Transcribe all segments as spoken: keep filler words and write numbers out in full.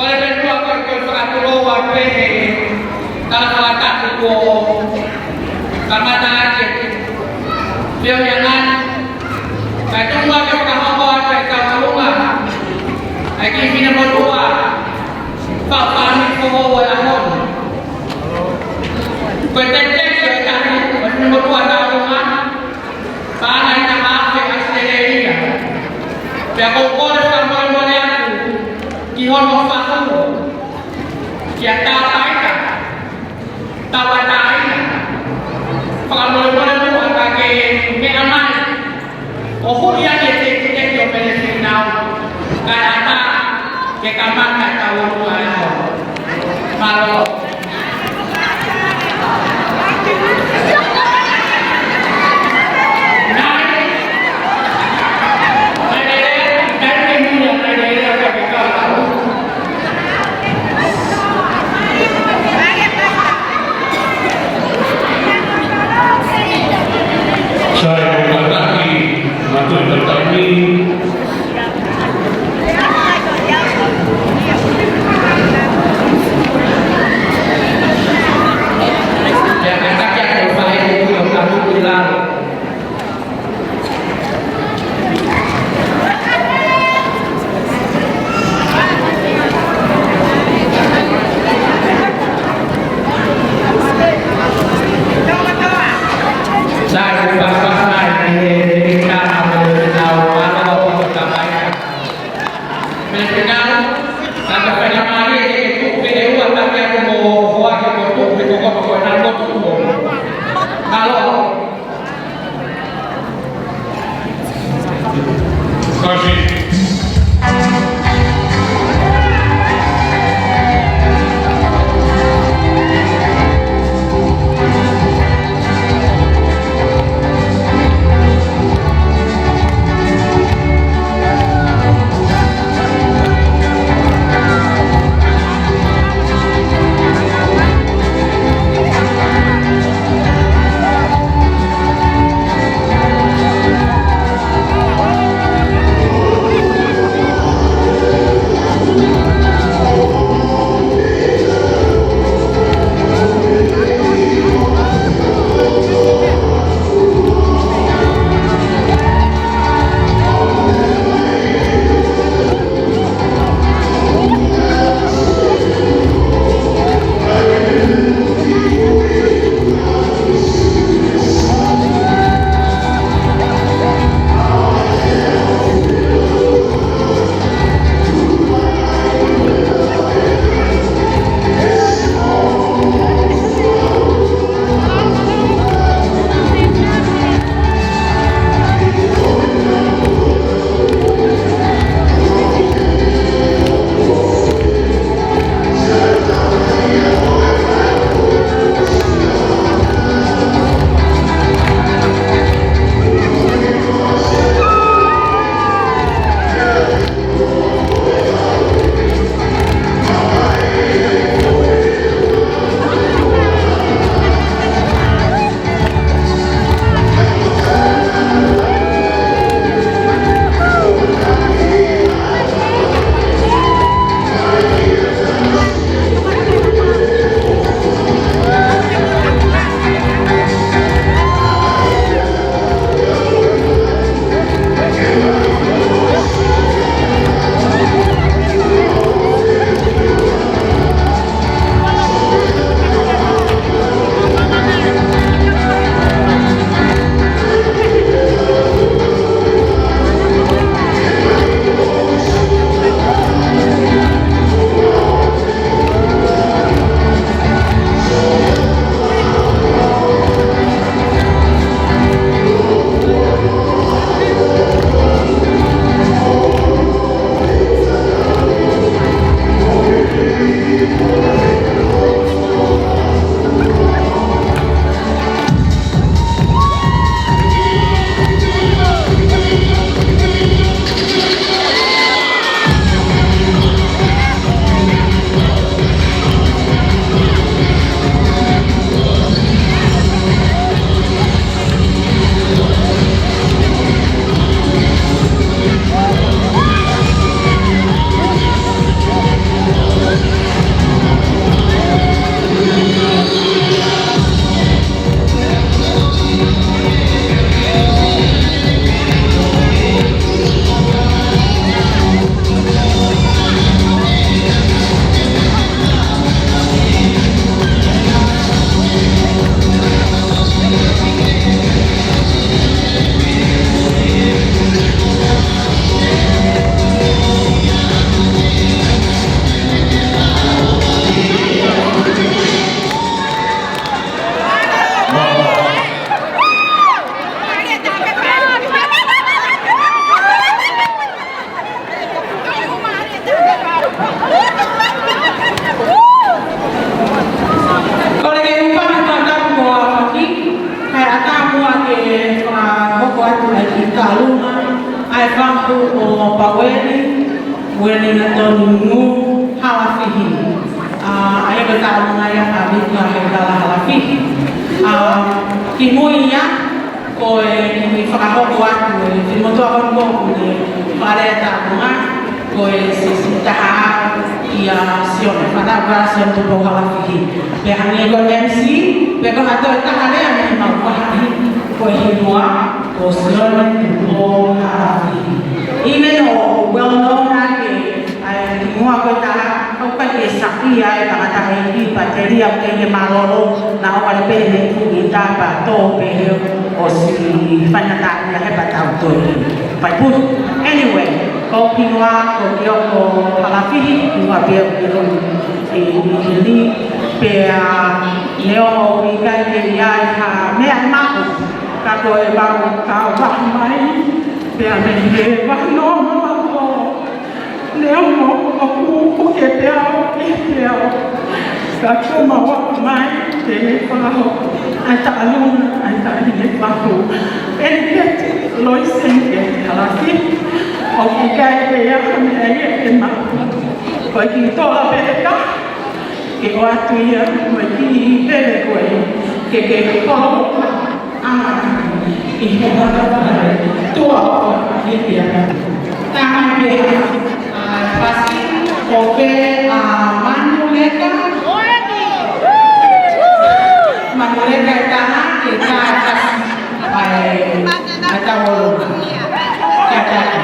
Kole pē muʻa ke u fakatulou atu pē he tala fakatapu kuo kamata ʻaki. Pea ʻi he ʻaho ni, kae tuku muʻa ke u fakahoko atu ʻa e tauʻolunga ʻa e kiʻi finemotuʻa faʻu fāmili foʻou ʻo e ʻaho ni. Ko e tekieki ʻo e tahi ʻo e finemotuʻa tauʻolunga, paʻanga ʻe taha afe ʻAositelēlia. Pea ʻoku ou kole fakamolemole atu ki hono fahu, kia Tāpaita Tauʻatāina. Fakamolemole muʻa ka ke meʻa mai ʻo huli ʻa e tekieki ʻo Pelesinau, kae ʻatā ke kamata ʻa e tauʻolunga ʻo e ʻaho. Mālō. Sai, ko e kātaki, mātuʻa taimi. Ngu Halafihi. ʻA, ʻa ia ko e taʻu ngai ʻa Mika he Kala Halafihi. ʻA, kimui ia, ko e kimui fakahoko atu e fimotua ko eni ko ʻoku ne fale taʻu ngai, ko e siʻisiʻi taha ia Sione, fana ua Sione Tupou Halafihi. Pea hangē ko e M C, pea ko ha toe taha lea mei he mau faʻahi, ko e hingoa ko Sione Tupou Halafihi. Even though well known ake ʻa e hingoa ko e taha, ʻoku ʻikai ke saki ʻa e tangataʻeiki, pea telia ke ke mālōlō, naʻa ʻoku ʻalu pē he kuʻi tapa tō pē he ʻosi faingataʻaʻia he pea tau toe fai putu. Anyway, ko e hingoa ko Kioko Halafihi, hingoa pē ʻoku ʻilo ʻi, ʻi heni, pea neongo ʻoku ʻikai ke ʻi ai ha meʻa maʻu, ka ko e mau kau vaha mai, pea mei he vahanoa mamaʻo. Neongo ʻoku puke pē au, ʻi pē au. Ka ko mau ʻaʻaku mai, te ne pau. ʻAi taʻalunga, ʻai taʻahine pahu. Eniketi Loise Eniketi Halafihi. ʻOku ʻikai ke ʻi ai ha meʻa ia ʻe maʻu. Ko e kiʻi tola pē ʻe taha. Ke ʻoatu ia, mo e kiʻi pele ko ē, ke ke kolo, ʻa, ʻi he papa, tua, ʻi he pia. Taha pē, ʻa, fasi, ʻo pē, ʻa, Manuleka. Manuleka ʻe taha, ʻe taha fasi, ʻa, ʻe, ʻa, taha ʻo. Kia taha.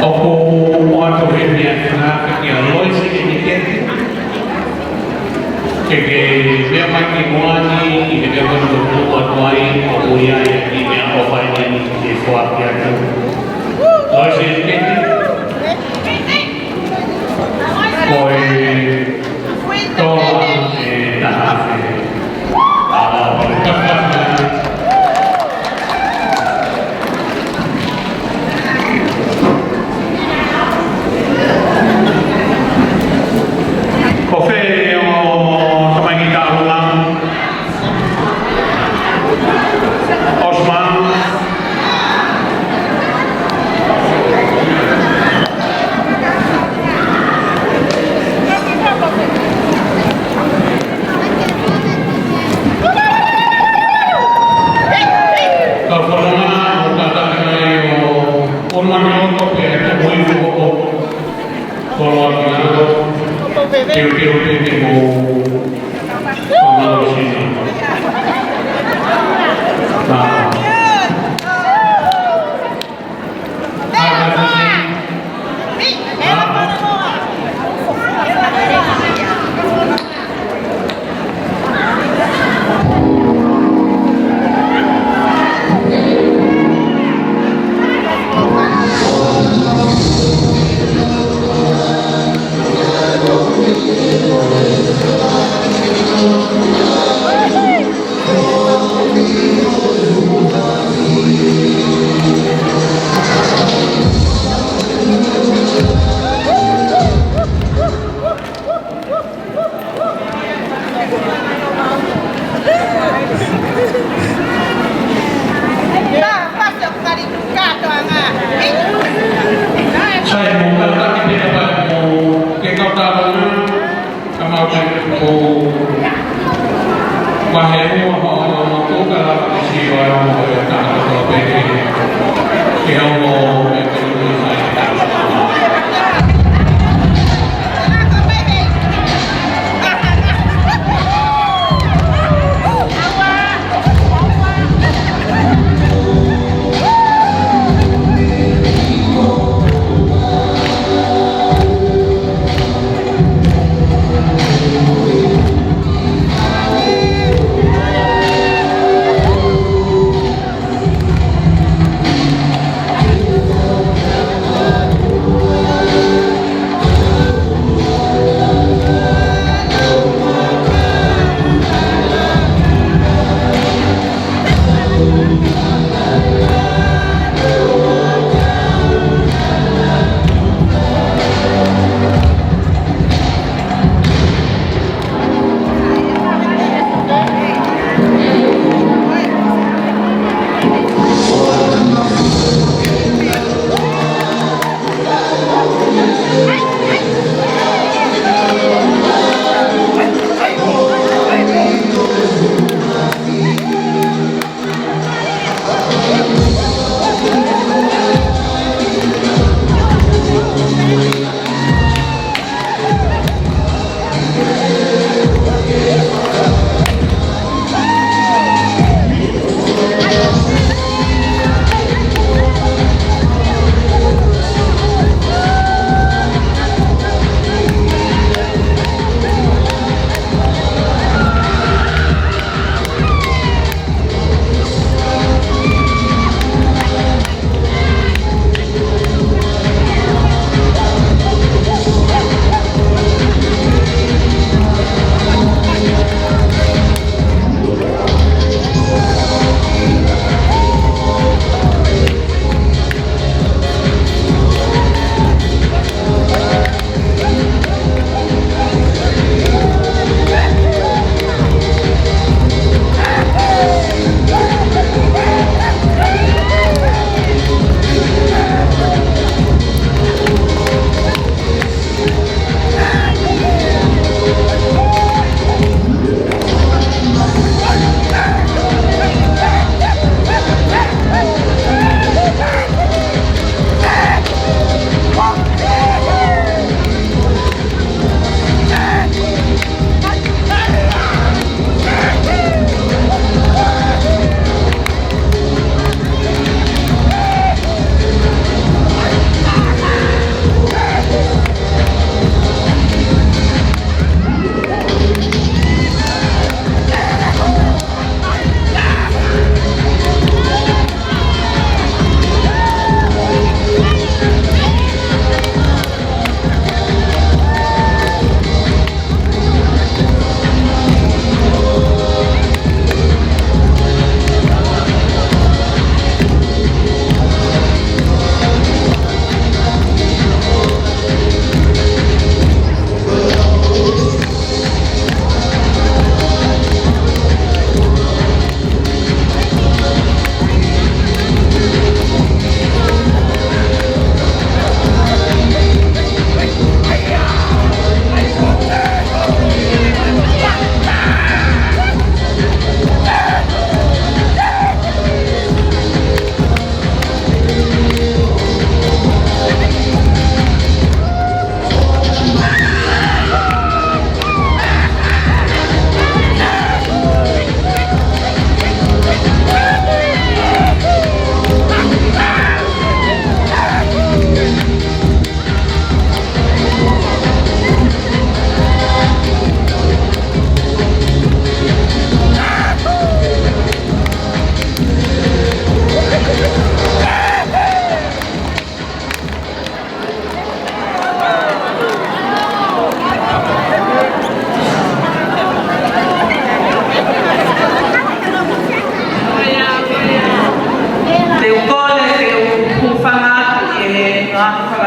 ʻOku ou ʻoatu heni ʻa e fakaafe kia Loise Eniketi. Ke ke meʻa mai ki muʻa ni, ʻi he meʻa ko eni ʻoku ou ʻoatu ai, ʻoku ʻi ai e kiʻi meʻaʻofa ʻeni ke foaki atu. Loise Eniketi. Ko e tola ʻe taha afe. ʻA, ko e taha afe. Ko fē ʻo tamaiki taʻalunga? Osman. Ka fanongo ʻo kātaki mai ʻo Osman ʻo tope atu mo i fo ʻo koloa ki lalo. Teu, teu, teu, teu, mo.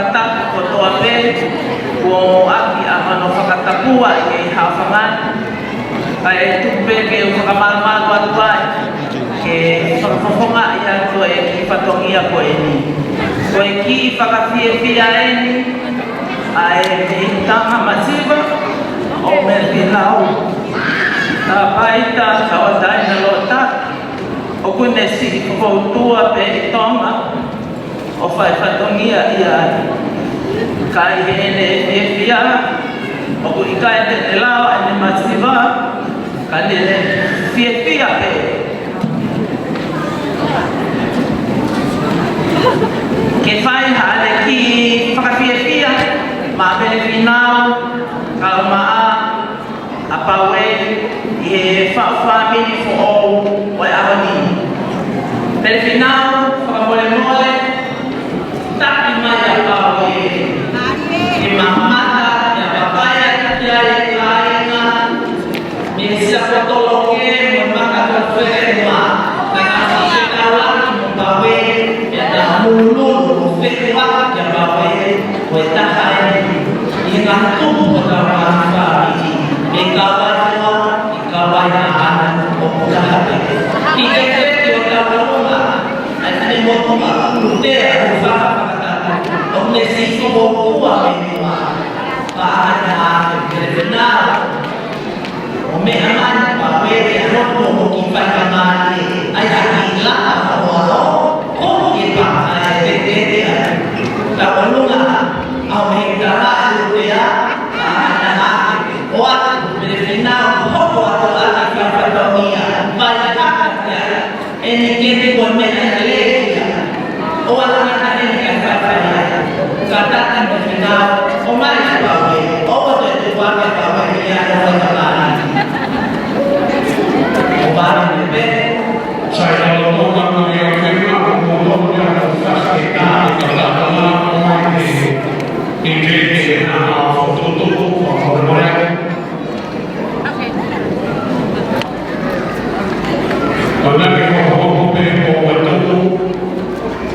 Fakatapu kotoa pē, kuo ʻomi ʻaki ʻa hono fakatapua ʻi he haʻofanga ni, kae tuku pē ke u fakamalumalu atu ai, ke fakafofongaʻi atu e kiʻi fatongia ko eni. Ko e kiʻi fakafiefia eni, ʻa e tama masiva, ʻo Melefinau Tapaita Tauʻatāina Lotaki, ʻoku ne siʻi fokoutua pē ʻi Tonga, ʻo fai fatongia ia. Ka ʻi heʻene fiefia, ʻoku ʻikai te ne lava ʻene masiva, ka ne fiefia pē ke fai haʻane kiʻi fakafiefia maʻa Melefinau, kae ʻumaʻā ʻa Paue ʻi he faʻu fāmili foʻou ʻo e ʻaho ni. Melefinau, fakamolemole, taki mai ʻa Paue ke mamata, ke papaia ki ai e kāinga, mei Siaʻatolokē mo Makatofeʻe, naʻa nau fetaulaki mo Paue, pea naʻa nau lulu mo fetuʻutaki kia Paue, ko e taha eni ʻi he ngaahi tupu ʻo hotau ngaahi fāmili, mei Kauaifoa ki Kauaihaʻano, ʻoku taha pē. Kiʻi tefito ʻo tautolunga, ʻa e finemotuʻa Lutea Hufafa Fakatapu, ʻoku ne siʻi fokoutua mei muʻa, pea ʻaʻana ʻa Melefinau. ʻO meʻa mai ʻa Paue ke ʻalu atu mo hono kiʻi fai kamata, ʻa e haʻi laʻa ʻo ʻaho, ko e pā ʻa e tete ʻa e tautolunga, ʻa e meʻa ka la e Lutea, ʻa ʻaʻana ʻa e, ʻo atu Melefinau, hoko atu ʻa e kiʻi fai fatongia, fai kamata ia. ʻEni ke te ko meʻa ia lelei ia. ʻO ala ngata ʻeni ka fai fai ai. Ka taki mo fina, ʻomai ʻa Paue, ʻoua te tuku ake ʻa Paue ia ʻo fai ka lani. ʻO vale ni pē. Sai ka loto ka mo ia ke ma, mo loto ia ko fasi ka ka ka ka ʻomai ni. ʻI ke ke na fotutu, ko ko mo ia. Ko ʻena ke hokohoko pē ʻo ʻoatu,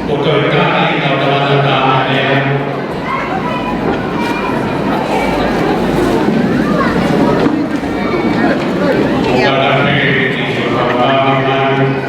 ʻo toe taki ʻa e tangata lea. ʻO kata pē ki he kaupapa mai.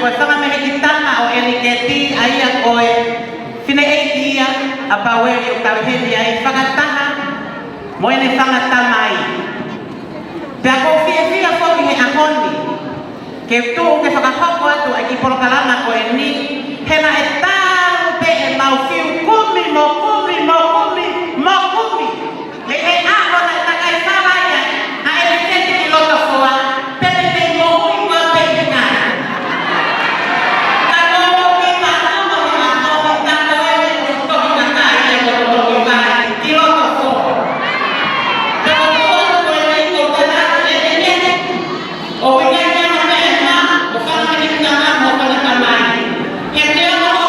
Ko e fanga mehikitama ʻo ʻEliketi, ʻa ia ko e fineʻeiki ia ʻa Paueli ʻoku tau ʻi heni ai, fakataha mo ʻene fanga tamai. Pea ʻoku ou fiefia foki he ʻaho ni ke tuʻu ke fakahoko atu ʻa e kiʻi polokalama ko eni, he naʻe talu pē ʻemau fiu kumi mo kumi mo kumi mo kumi. He ʻi he ʻaho naʻe takai fala ia ʻa ʻEliketi ki loto foa, pea ne moʻui koā pe ʻikai. Ka ko e kiʻi polokalama ko eni, ka ko e kiʻi polokalama ko eni ki loto foa. Ka ko e ko e kiʻi polokalama ko eni, ʻoku ʻikai ke ʻi ai ha meʻa ʻe taha, ʻo fanga mehikitama mo fanga tamai. He te ono ʻo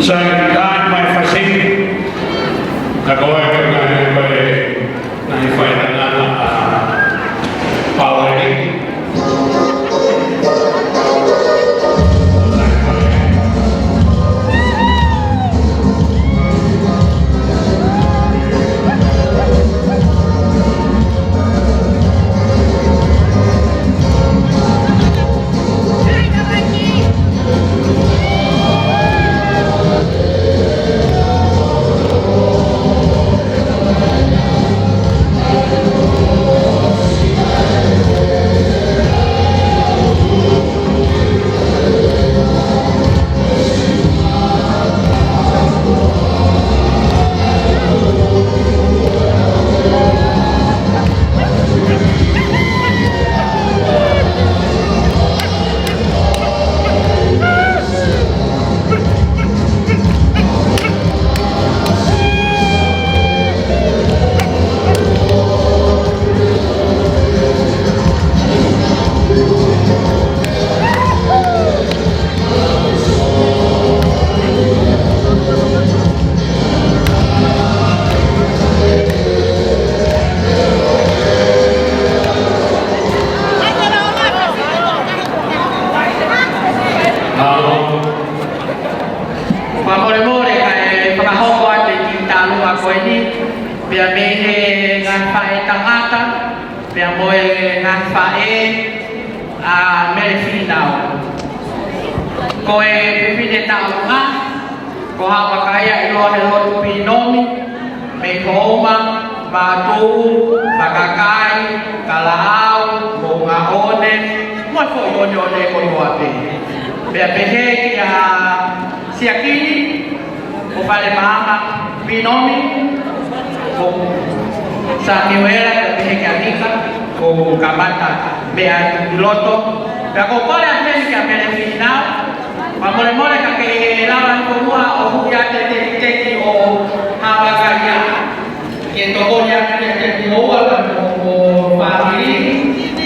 Sai, kāinga mei Fasi. Ka ko e, ko e, ko e, ngaahi faitangata ʻa Paoeli. Fakamolemole kae fakahoko atu e kiʻi tālunga ko eni, pea mei he ngaahi faʻē tangata, pea mo e ngaahi faʻē ʻa Mele Fīnau. Ko e fefine tālunga, ko Havakaia ʻiloa he lotu Pinomi, mei Houma, Vatu, Fakakai, Kalaʻau, Moʻungaʻone, mo e foʻi ʻoneʻone kotoa pē. Pea pehē kia Siakini, ko Falemaama Pinomi, ko Samiuela, pea pehē kia Mika, ko Kamata, meʻa ʻi loto. Pea ko e kole atu heni kia Mele Fīnau, fakamolemole ka ke lava ʻi muʻa ʻo hū ʻi he tekiteki ʻo Havakaia. Ke tokoni atu ki he tekiteki ʻo ua ka mo, mo fāmili,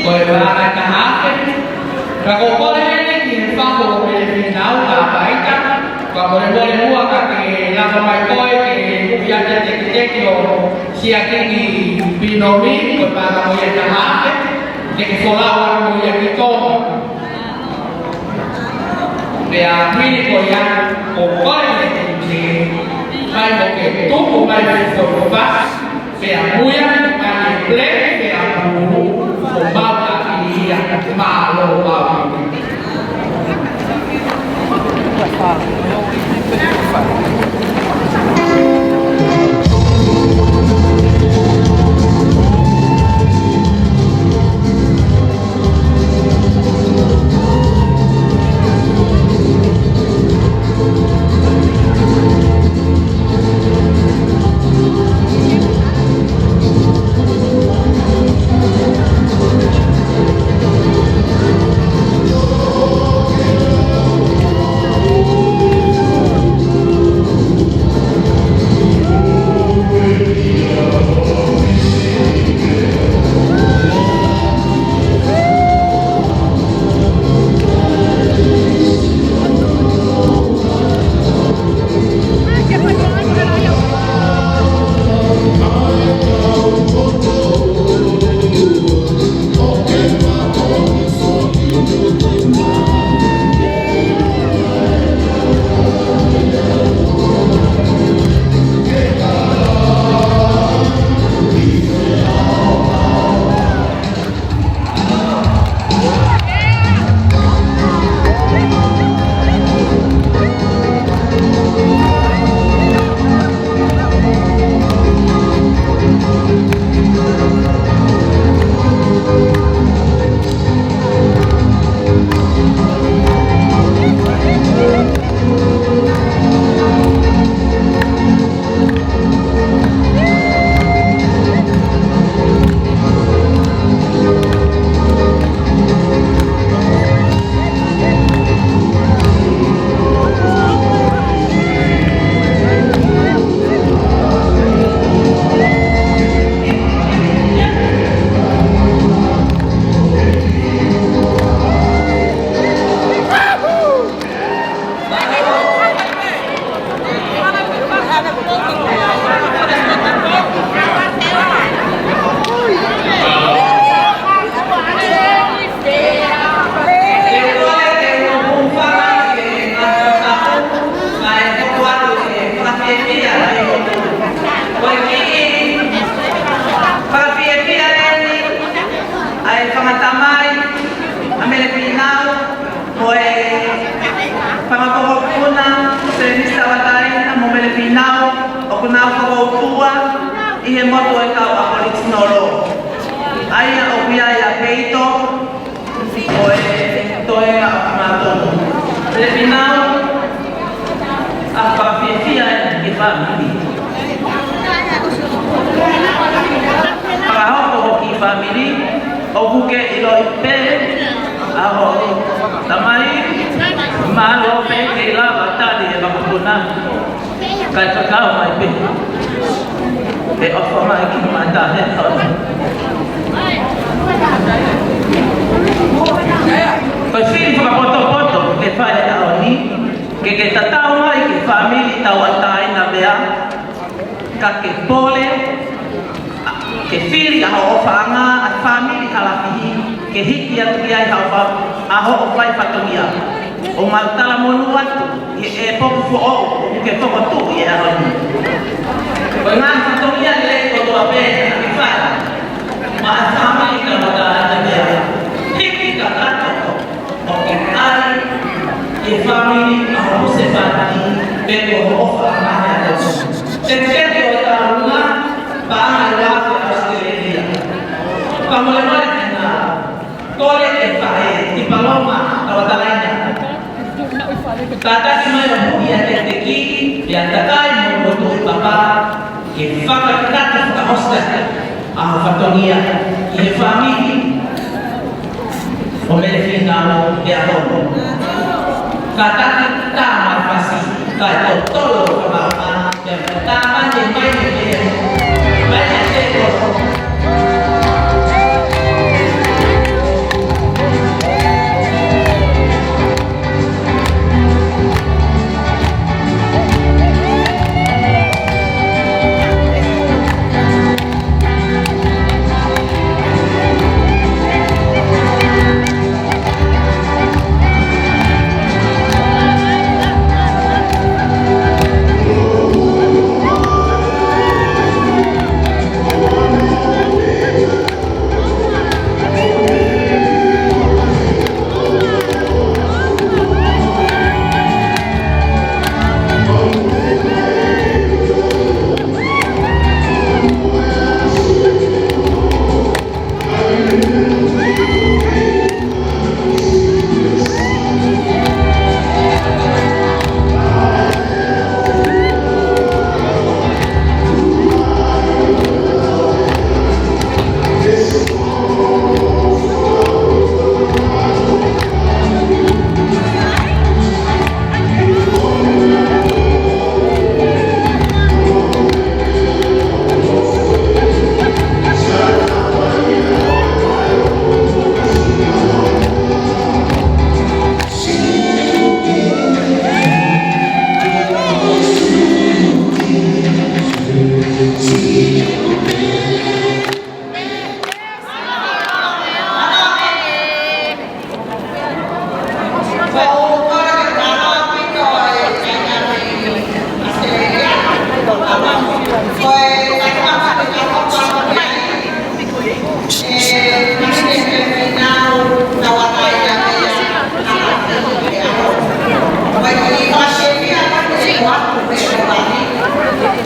ko e vaʻa ʻe taha afe. Ka ko e kole heni ki he fahu ʻo Mele Fīnau ka paita, fakamolemole muʻa ka ke lava mai koe ke hū ʻi he tekiteki ʻo Siakini Pinomi, ko e vaʻa mo ia ʻe taha afe, ke ke folau atu mo ia ki Tonga. Pea hili ko ia, ko e kole ke te mai mo ke tuku mai foʻi fasi, pea muia mai e pule, pea pulu, ʻo mau taki ia, mālō mau. Ko ʻenau fakautua ʻi he motu ʻo e kau ʻAporitinolo. ʻA ia ʻoku ʻi ai ʻa Peito, ko e toenga ʻo Matonu. Lēpinau, ʻa e fakafiefia ʻa e fāmili. Fakahoko hoʻo kiʻi fāmili, ʻoku ke ʻiloʻi pē ʻa hoʻo tamai, mālō pē ke lava tali e vakapuna. Kae kakau mai pē. ʻE ʻofa mai ki mata he tau. Ko e fili fakapotopoto ke fai he ʻaho ni, ke ke tatau mai ki he fāmili tauʻatāina meʻa, ka ke pole, ke fili ʻa hoʻo ʻofaʻanga, ʻa e fāmili Halafihi, ke hiki atu ki ai ha ʻofa, ʻa hoʻo fai fatongia. ʻOku mau talamonū atu ʻi he ʻepoku foʻou ʻoku ke fokotuʻu ʻi he ʻaho ni. Ko e ngaahi fatongia lelei kotoa pē naʻa ke fai maʻa e fāmili tauʻatāina meʻa, hiki kakato ʻoku ʻi ai e fāmili ʻa hoʻo husepāniti pe ko hoʻo ʻofaʻanga ʻi he ʻaho ni. Te te ʻo e taunga, paʻanga ʻi Lafe, ʻAositelēlia. Fakamolemole kina, kole ke fai e palōma tauʻatāina. Kātaki mai ʻo huʻi ʻa e tēteki, ʻi he takai mo e motu ʻi papa, ke fakakakato fakaʻosi ʻa e fatongia ʻi he fāmili ʻo Mele Fīnau ʻi he ʻaho ni. Kātaki tā mai fasi, kae totolo fakaʻofa, pea tā mai e mai e mai e tēteki.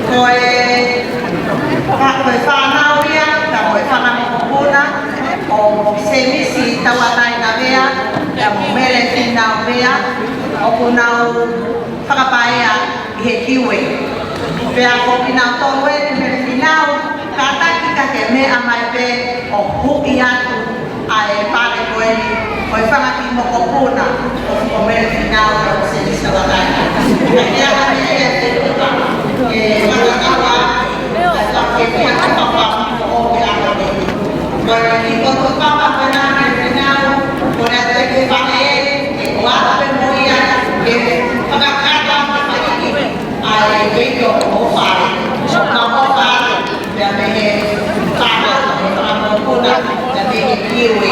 Ko e fānau ia, ka ko e fanga mokopuna ʻo Semisi Tauʻatāina Vea, pea mo Mele Fīnau Vea, ʻoku nau fakapaea ʻi he Kiuē. Pea ko kinautolu eni Mele Fīnau, kātaki ka ke meʻa mai pē ʻo huʻi atu ʻa e pale ko eni, ko e fanga kiʻi mokopuna ʻo Mele Fīnau ʻo Semisi Tauʻatāina. Ka ke ʻaha ke e te tuka, ke fakakaua, ʻa e fanga kiʻi meʻa ke papa, ʻo ke ʻaha ke. Ko e kiʻi potu papa ko ena Mele Fīnau, ko e ʻai ke fale, ke ʻoatu pē mo ia, ke fakakakato ʻa e fanga kiʻi ʻa e veio ʻo fale. So, ka ʻo fale, pea mei he fānau, mei he fanga mokopuna, pea mei he Kiuē.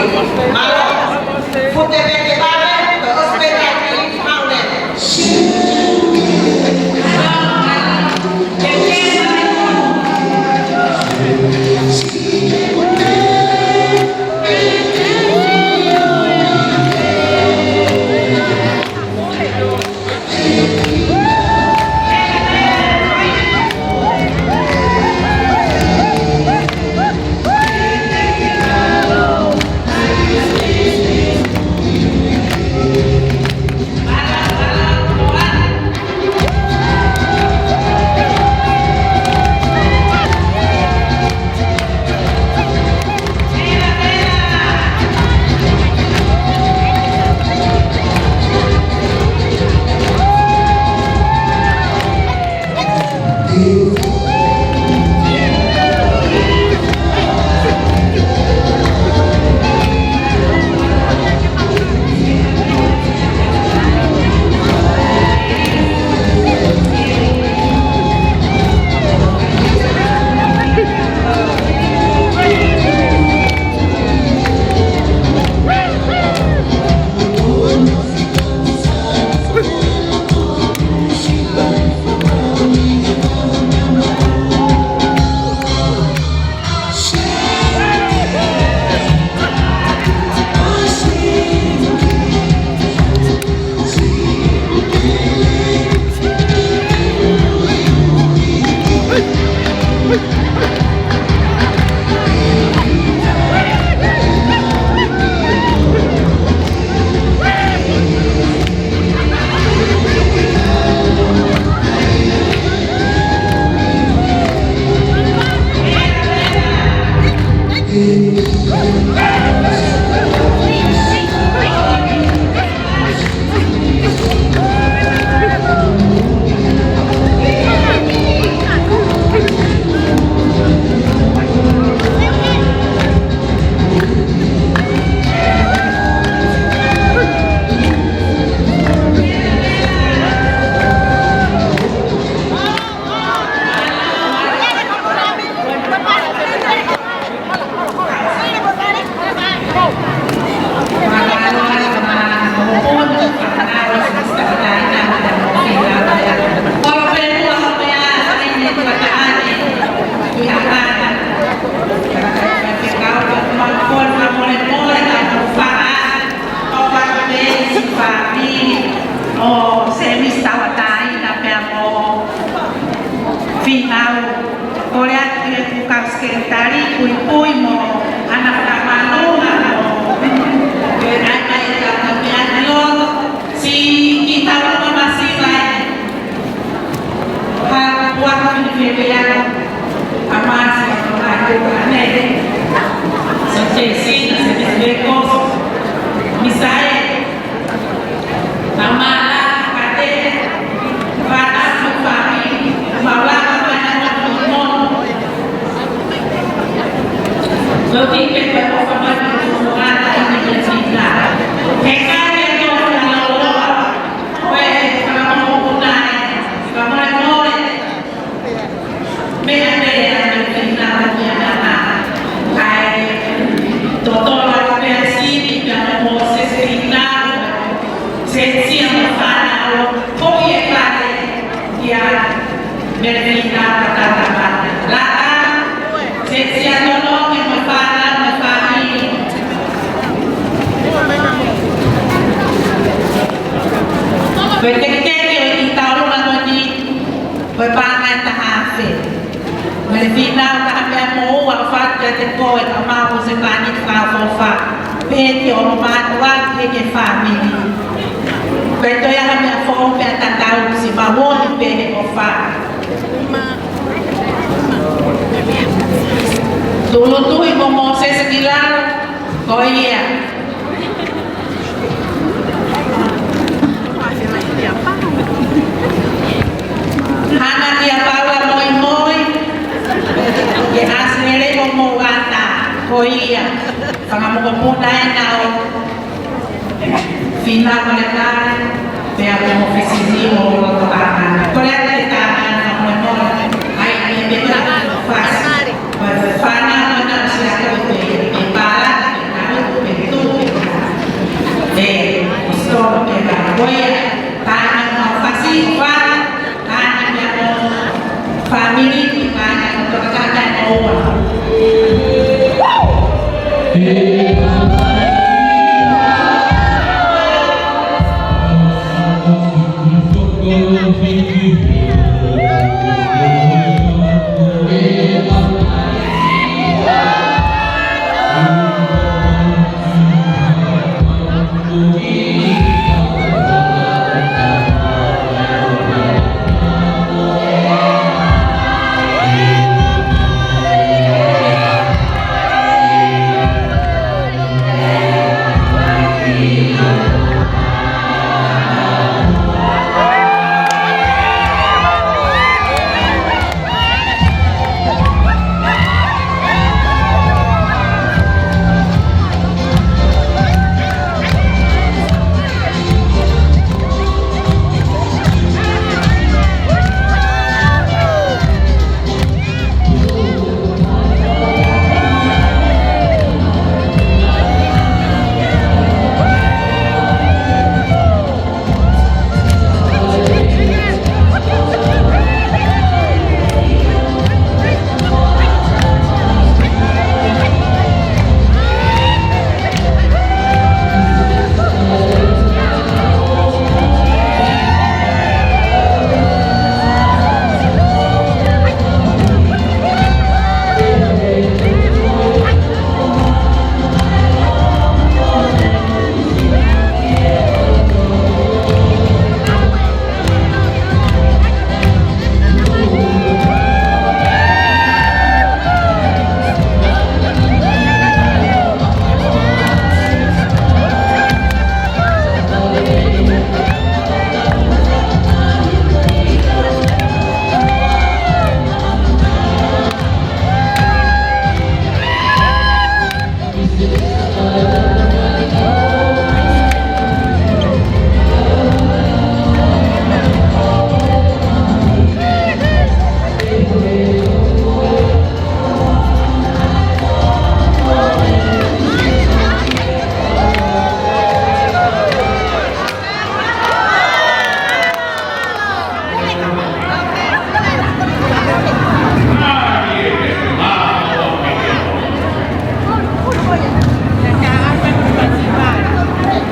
Mālō, fute pē ke vale, ko e ʻosi pē taki, haʻu leva. Sai, tamala, kate, fata, fami, maula, mama, mama, mama. Lo ki pe pe ko fama ni ko fama ta ini ke sita. He ka ke ko fama lo lo. Ko e fama mo ko nai. Fama mo e. Meʻa pē ʻa e feinga ʻo e ʻamanaki. Kae totolo pē ʻa Simi pea mo Mōsese ʻi he feinga. Sēsia mo e fānau, ko e pale ia, meʻa feinga ka tata pale. Laʻā, sēsia nono ke mo e fānau mo e fāmili. Ko e teketeke ʻo e taulunga ko eni, ko e paʻanga ʻe taha afe. Mo e feinga ʻo ka ha meʻa moʻua ʻoku fai kiate koe, ka mau ko e sēpani fakaʻofoʻofa. Pehē ki hoʻo mātuʻa, pehē ki he fāmili. Pea toe ʻi ai ha meʻa foʻou pea tatau, siʻi maʻu ʻoni pē he ʻofa. Tūʻulutui mo Mōsese ki lalo, ko ia. Hanga kia Paula moimoi, ke ʻasi lelei mo mou ʻata, ko ia, fanga mokopuna ʻena ʻo fina mo le kai, pea mo fisini ʻo loto ʻana. Ko le ʻata e tā ʻana moimoi, ai, ai, e pepera, fasi. Ko e fānau ʻana ʻosi ako pē, pē pala, pē kau, pē tuʻu, pē kau. Pē, ʻosi tō, pē kau. Ko ia, tānaki ʻo fasi, fānau, tānaki ʻo fāmili, tānaki ʻo tokatā, tānaki ʻo ua.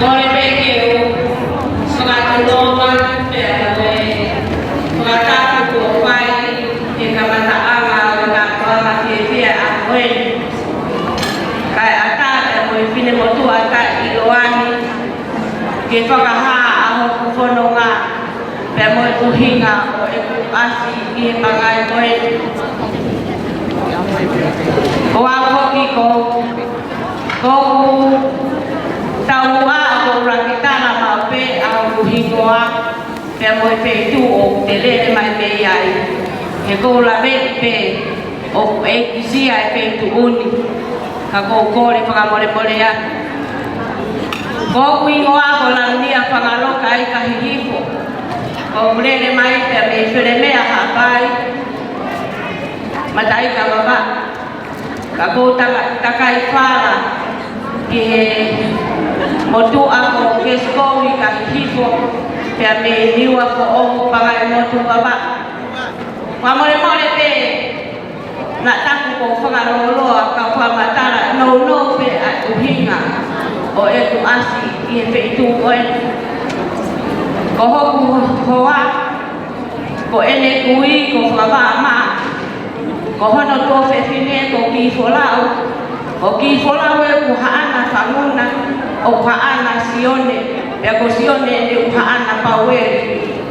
Kole pē ke u fakatulou atu pea mo e fakatapu kuo fai he kamataʻanga ʻo e kātoanga fiefia ʻa ko eni. Kae ʻatā pea mo e finemotuʻa taʻeʻiloa ni ke fakahā ʻa hoku fononga pea mo e ʻuhinga ʻo ʻeku ʻasi ʻi he pangai ko eni. Ko au foki ko, ko u tau ua hingoa, pea mo e feituʻu ʻoku te lele mai mei ai. He ʻoku ou laveʻi pē ʻoku ʻekisia e feituʻu ni, ka ʻoku ou kole fakamolemole atu. Ko hoku hingoa ko Lanunia Fangaloka ʻAika Hihifo. ʻOku ou lele mai pē mei Felemea, Haʻapai, Mataʻikavavā. Ka ʻoku ou taka-, takai fala ki he motuʻa ko Kesikou ʻAika Hihifo, pea mei Niuafoʻou, Pangaimotu, Vavaʻu. Fakamolemole pē naʻa taku ʻoku ou fakalōloa, ka u fakamatala nounou pē ʻa e ʻuhinga ʻo ʻeku ʻasi ʻi he feituʻu ko eni. Ko hoku hoa, ko ʻene kui ko Fakavaʻa Mā. Ko hono tuofefine ko Kifolau. Ko Kifolau ʻoku haʻana Fanguna, ʻoku haʻana Sione, pea ko Sione ʻoku haʻana Paueli,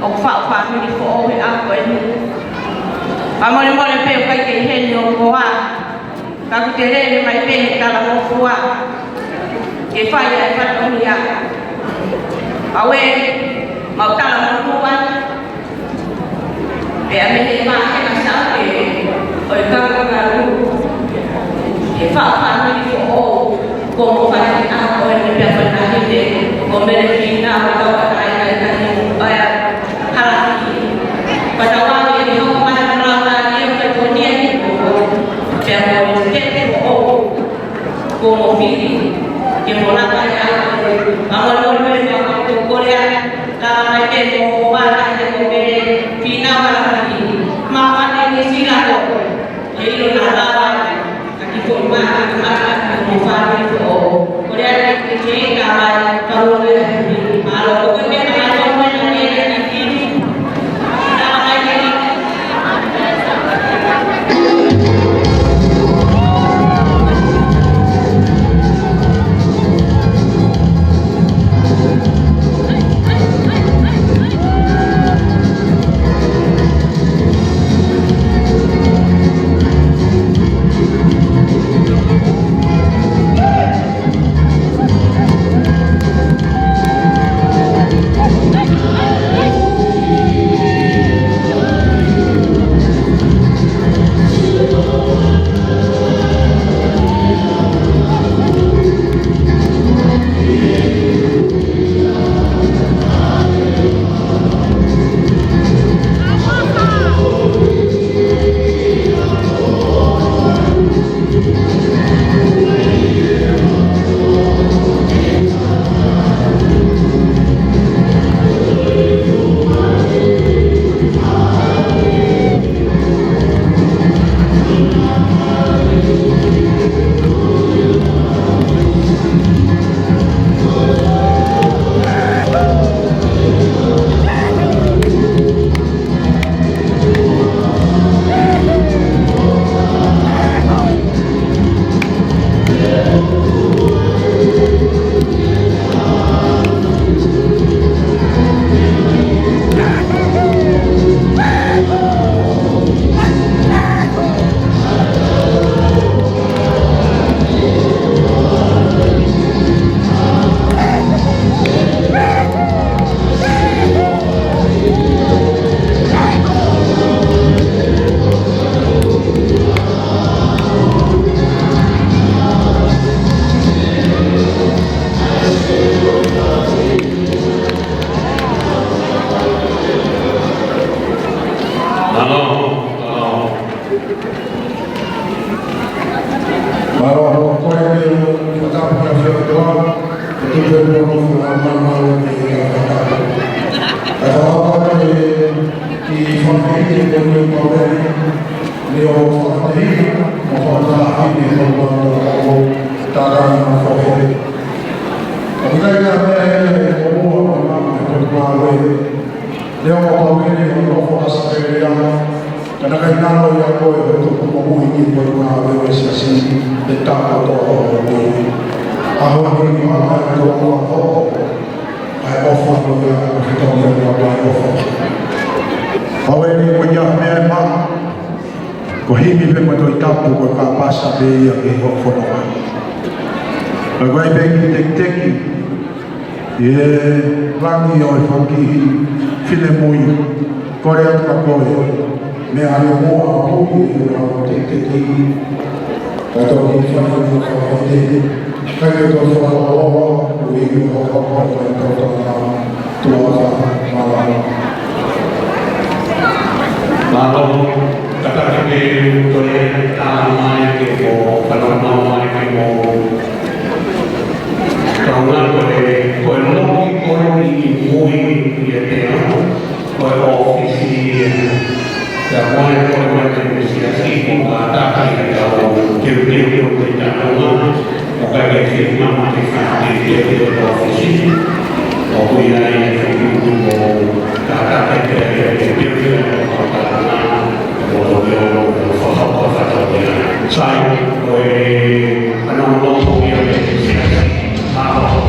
ʻoku faʻu fāmili foʻou he ʻaho ko eni. Fakamolemole pē ʻoku ʻikai ke ʻi heni hoku hoa, ka ʻoku te lele mai pē he talangofua ke fai ʻa e fatongia. Paueli, mau talamonū atu. Pea mei he māhina Sāpate ʻo e kangaʻi kangaʻi, he faʻu fāmili foʻou kuo mou fai he ʻaho ko eni, pea ko e taʻahine ko Mele Fina, ʻo e kau ʻaʻahi ʻa e taʻahine ʻo e Halafihi. Pea tau ʻave ʻi he hoko mai ʻa e lau ʻa e ʻio kai konia ni ko, pea mo e tepe foʻou kuo mou fili ke mou laka ai. Fakamolemole pē, mau kole atu, tala mai pē mo hoku hoa, ko Mele Fina Halafihi. Māfana ni sila ko, ke ʻilo naʻa lava ʻa e kiʻi foʻi maʻa, maʻa, mo fāmili foʻou. Kole atu ke ke ka mai, ka lolo e hili. Mālō, ko e pē ka mai, ko e pē ka mai, ka mai, ka mai. Mālō, mālō. Mālō, ko e meʻa, ko e tapu ki he ʻOtua, ko e tuku pē ʻa e nofo ʻa e malumalu ki he ʻOtua. ʻA e fakatapu ki he fāmili ʻo e Paueli, ne u fakatapu mo fakatapu ki he malumalu ʻo e tātā na fohe. ʻOku ʻikai ke meʻa ʻe ʻoua ʻo maʻu ʻe he Paueli. Leo mo Paueli ʻo nofo ʻAositelēlia, ka naʻe ʻikai ngalo ia ko e tuku mo ui ki he Paueli ʻa e Siasi, pe tā kotoa ʻo ui. ʻAho ni ʻoku maʻu ʻe he ʻOtua ʻa e ʻofa ko ia, ʻoku tau ia ʻa e ʻofa. Paueli, ko ia meʻa ʻe maʻu, ko e himi pē mo e Tohi Tapu, ko e kāpasa pē ia ki hoʻo fononga. Ka ko e ʻai pē ki he tekiteki, ʻI he langi ʻo e fanga kiʻi finemui, kole atu kia koe, meʻa ʻa e moa ʻo e ʻi he lau teketeki, kae toki fai ʻa e fakaʻite, kae toki fai ʻa e ʻofa, ʻo e ʻi he ʻofa, ʻo e ʻofa, ʻo e ʻofa, tuʻa fa, mālō. Mālō, kātaki ke u toe tānaki mai ke mo, fanongo mai ke mo, kaunga ko e, ko e loki ko e ʻi mui ʻi he pea, ko e ʻōfisi, pea mo e ko e mai ke misi a si ko kātaki ke tau teuteu ke u te tau ma, ʻo ka ke te mama ke ka te teuteu ʻōfisi, ʻoku ʻi ai e fekumi mo kātaki ke te teuteu ʻo tau ma, ʻo tau ma, ʻo tau ma, ʻo tau ma. Sai, ko e, ana mo ia me, ʻaho.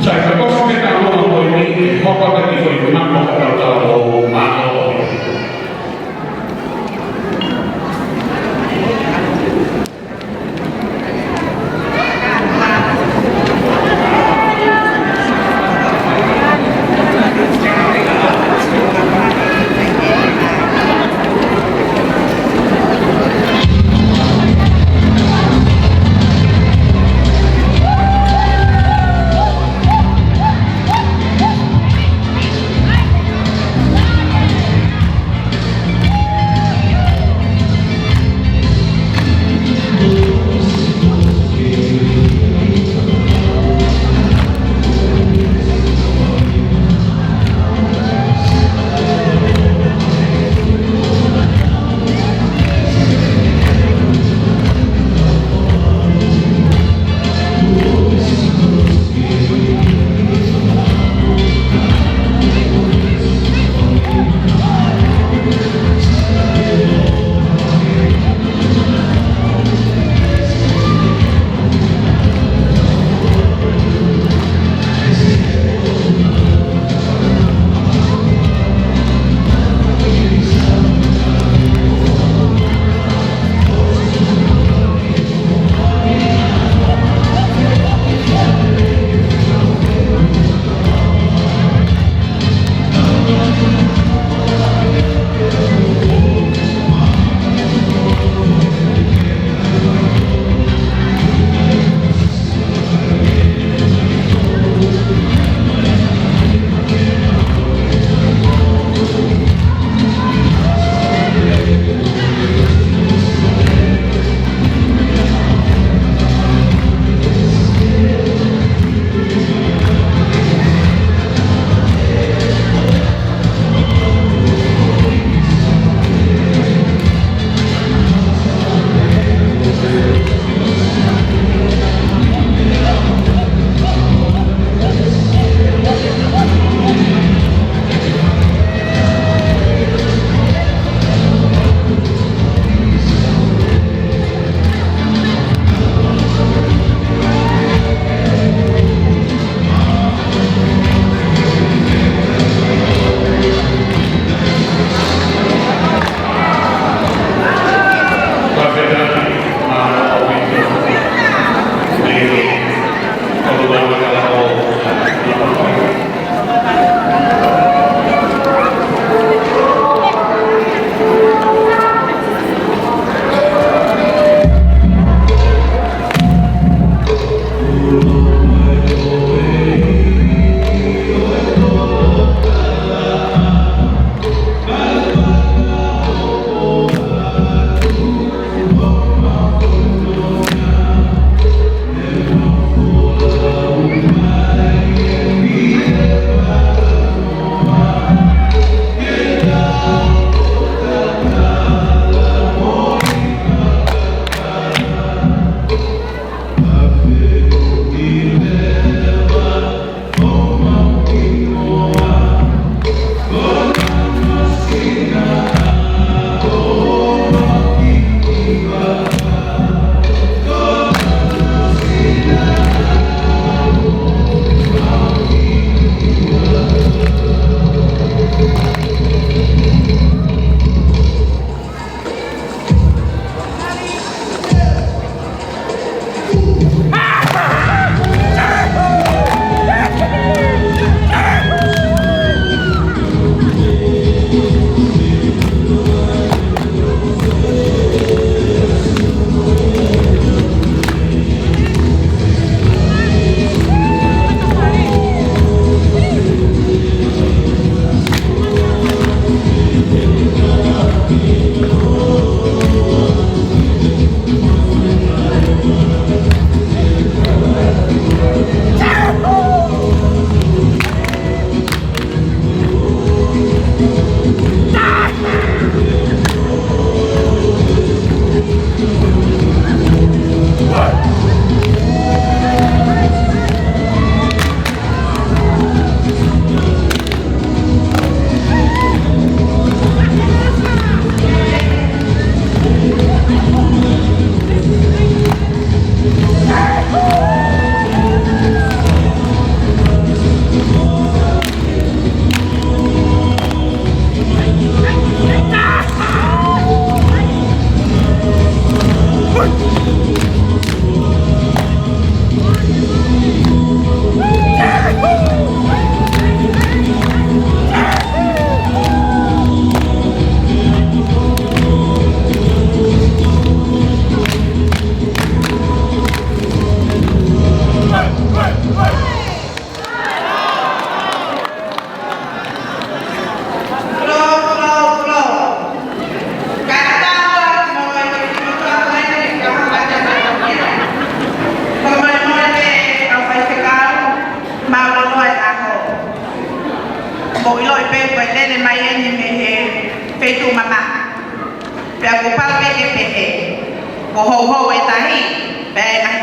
Sai, ka ko e fakatātā ko eni, hoko atu ki he foʻi mako ka tau tau ʻo mālō.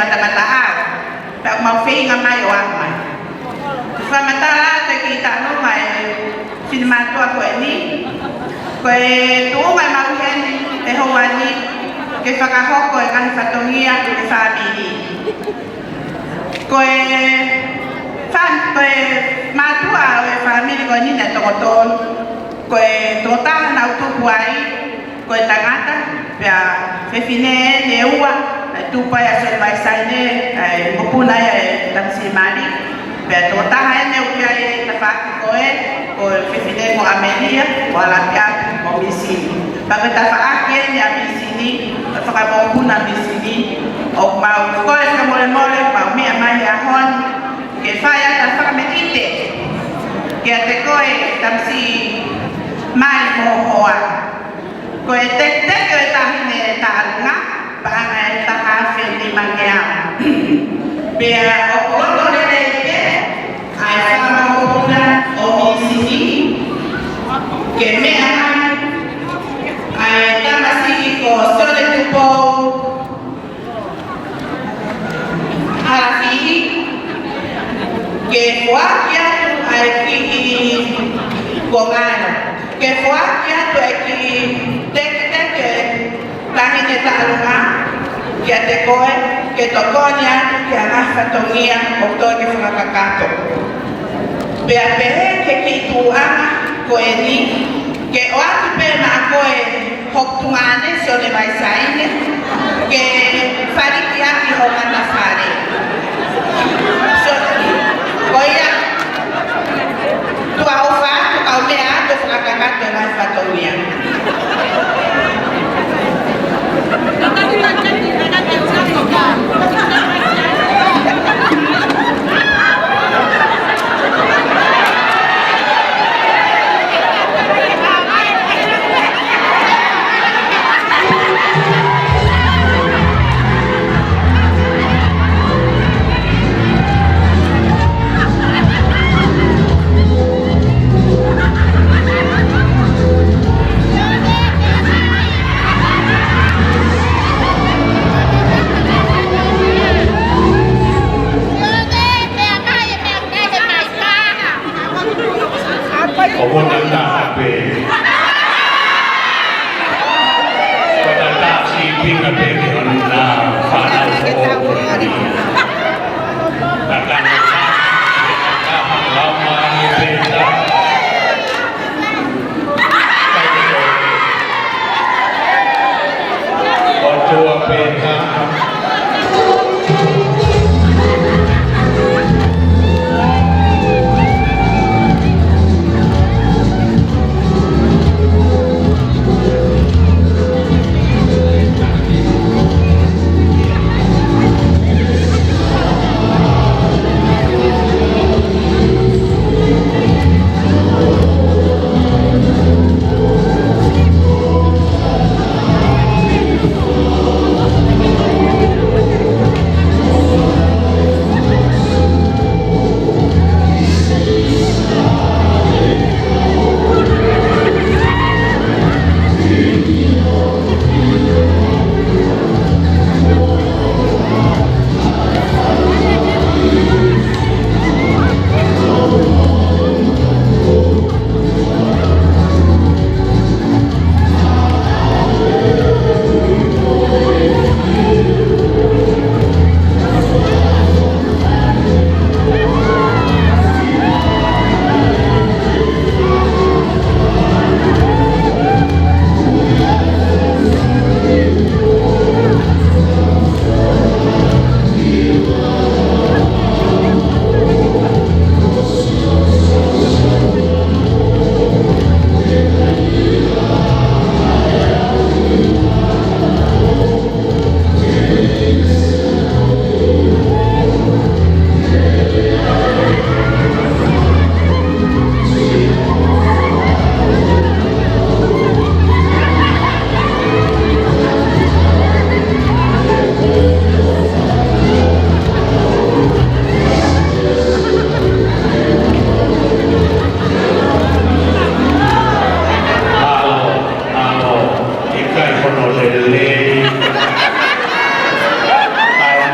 Matamatāʻau, pea ʻoku mau feinga mai ʻo aʻu mai. Fakamatala atu e kiʻi talanoa ʻa e finemātuʻa ko eni, ko e tuʻunga ʻemau ʻi heni he houa ni ke fakahoko e ngaahi fatongia ʻa e fāmili. Ko e fa-, ko e mātuʻa ʻo e fāmili ko eni naʻe toko tolu, ko e tokotaha naʻa ku tupu ai, ko e tangata, pea fefine ʻe ua, naʻe tupu ai ʻa Sione Vaisaine, ʻa e mokopuna ia ʻa e tamasiʻi mali. Pea tokotaha ʻeni ʻoku ʻi ai e tafaʻaki ko ē, ko e fefine ko ʻAmelia, ko ʻAlapiapi, ko Misini. Pea ko e tafaʻaki ʻeni ʻa Misini, ko e fakamokopuna Misini, ʻoku mau kole fakamolemole, mau meʻa mai he ʻaho ni, ke fai atu ha fakamelite kiate koe tamasiʻi mali mo ho hoa. Ko e teketeke ʻo e taʻahine Taʻalunga, paʻanga ʻe taha afe nima ngeau. Pea ʻoku loto lelei pē ʻa e fakamokopuna ʻo Misini ke meʻa mai ʻa e tamasiʻi ko Sione Tupou Halafihi, ke foaki atu ʻa e kiʻi konga ni, ke foaki atu ʻa e kiʻi teketeke ʻo e taʻahine Taʻalunga kiate koe, ke tokoni atu ki ha ngaahi fatongia ʻoku totonu ke fakakakato. Pea pehē ki he kiʻi tuʻunga ko eni, ke ʻoatu pē maʻa koe hoku tuongaʻane Sione Vaisaine, ke faliki ʻaki ho matafale. So, ko ia, tuʻa ʻofa atu, kau meʻa atu fakakakato e ngaahi fatongia.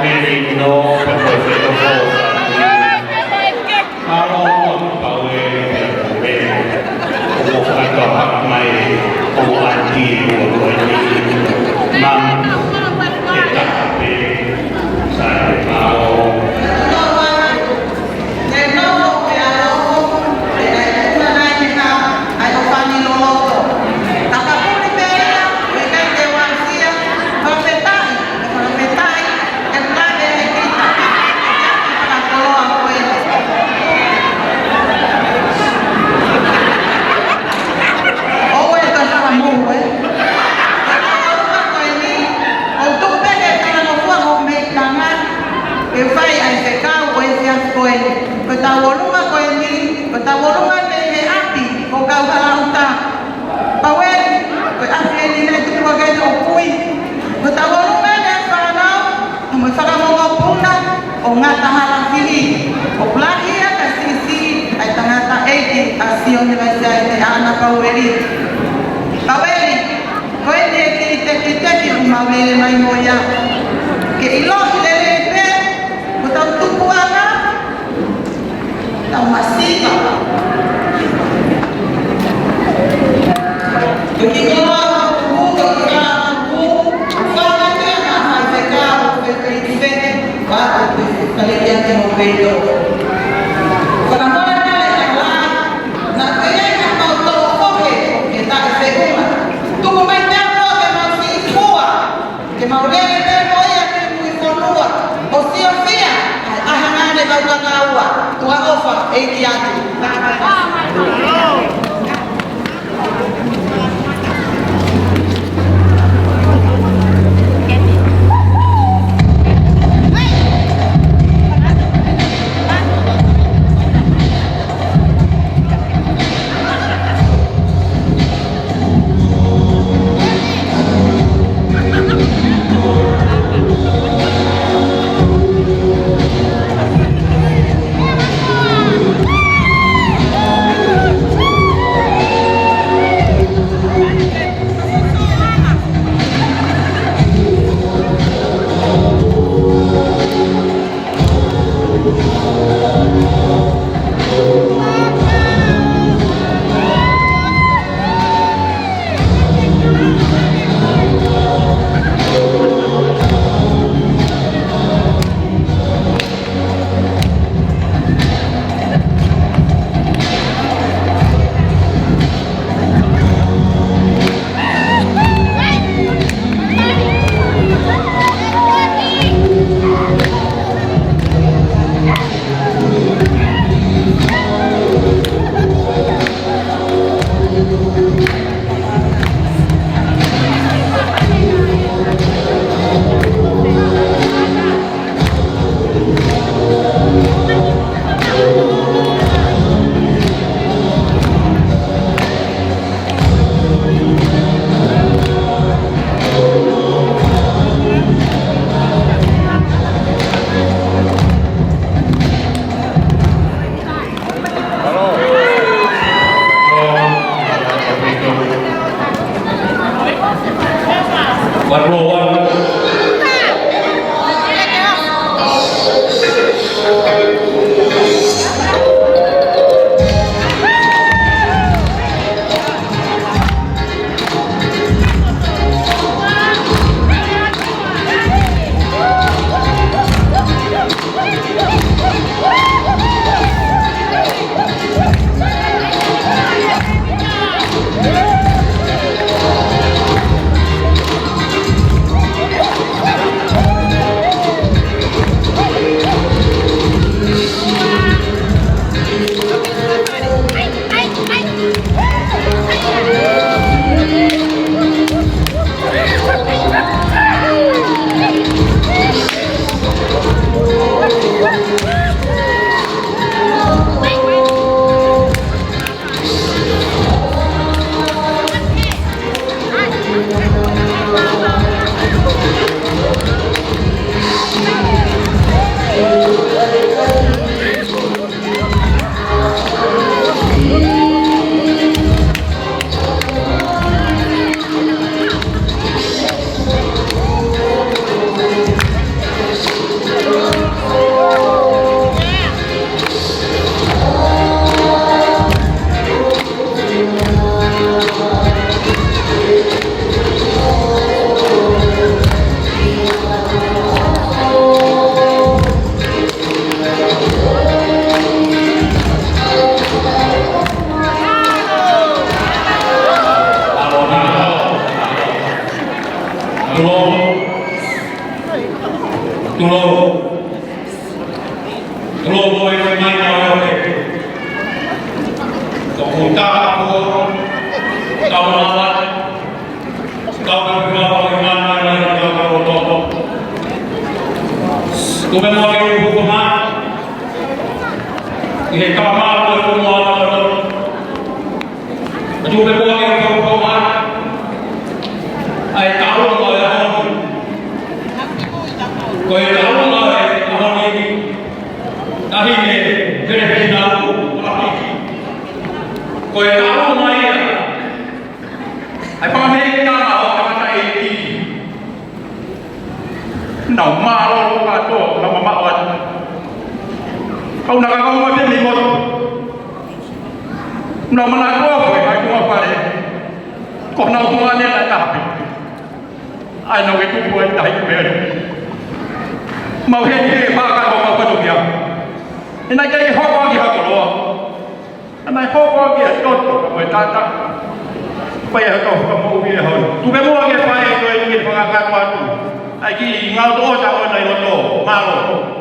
Melino, pea ko e fetoko. Mālō, Paueli, pea ko e. ʻOku ou fakatoka mai, ʻoku ou ʻanti, ʻoku ou ʻanti. Mam, ke taka pē, sai, mālō. Ke fai ai e fekau ʻo e efiafi ko eni. Ko e tauʻolunga ko eni, ko e tauʻolunga mei he ʻapi ʻo Kauhalaʻuta. Paueli, ko e ʻapi eni naʻe tupu hake ai hoʻo kui. Ko e tauʻolunga eni e fānau, mo e fanga mokopuna ʻo Ngatahala Fihi. ʻOku lahi ia ka siʻisiʻi ʻa e tangataʻeiki ʻa Sione Vaisiaite ʻAna Paueli. Paueli, ko eni e kiʻi tekiteki ʻoku mau lele mai mo ia. Ke ʻiloʻi lelei pē hotau tupuʻanga, tau masiva. Ko e kiʻi koloa kuku, ko e kiʻi koloa kuku, fanga kia na hai fekau, fekau i feke, patu, fale kia ke mo peito. Fakamolemole ʻa e la, naʻa ke ʻai ha mau tō koke, ke taʻe fekuma. Tuku mai te apo ke mau si fua. Ke mau lele pē mo ia ki mui fonua, ʻo siofia ʻa e ʻaho naʻa ne mau kakaua, tuʻa ʻofa, ʻEiki atu. Tulou. Tulou ko e mai mai o e. Toko tā ko. Tau lava. Tau ka pika o e mana na i tau ka o toko. Tupe mo ke u huko ma. I he kama ko e kumo a toko. Tupe mo ke u huko ma. ʻA e taʻu mo e ʻaho ni. Ko e taʻu mo e ʻaho ni. Taʻahine Peresideni Kuala Piki. Ko e taʻu mai ia. ʻA e pāmei tama ʻo tangataʻeiki. Nau mālōlō kātoa, nau mamaʻo atu. Kau na kakau mate mi motu. Nau manako ko e kai tua pare. Ko nau tua ne na tape. ʻAi nau ke tupu ai tahi pere. Mau he ni he pāka ko mau katokia. ʻE nai kai ke hoko ki ha koloa. ʻE nai hoko ki ha toto ko e tata. Pai ha kau ka mau i e hau. Tupe mua ke pai ko e ni ke whakakato atu. ʻAi ki ngau tō ta ko nai o tō. Mālō.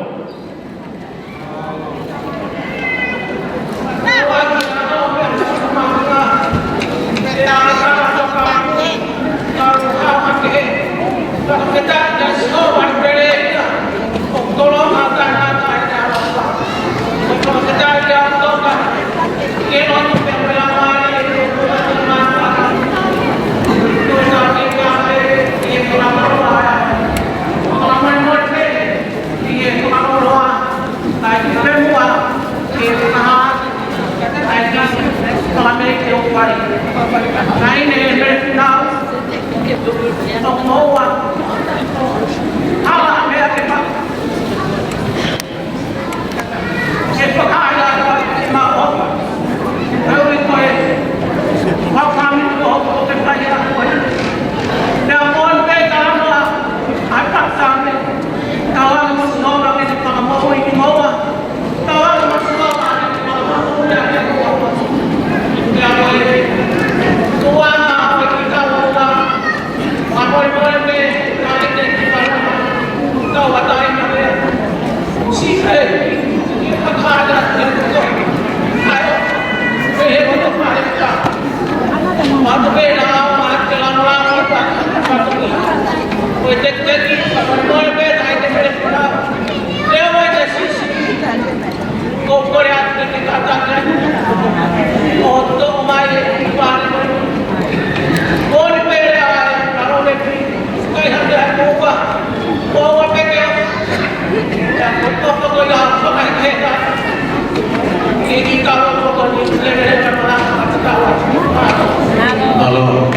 Alo.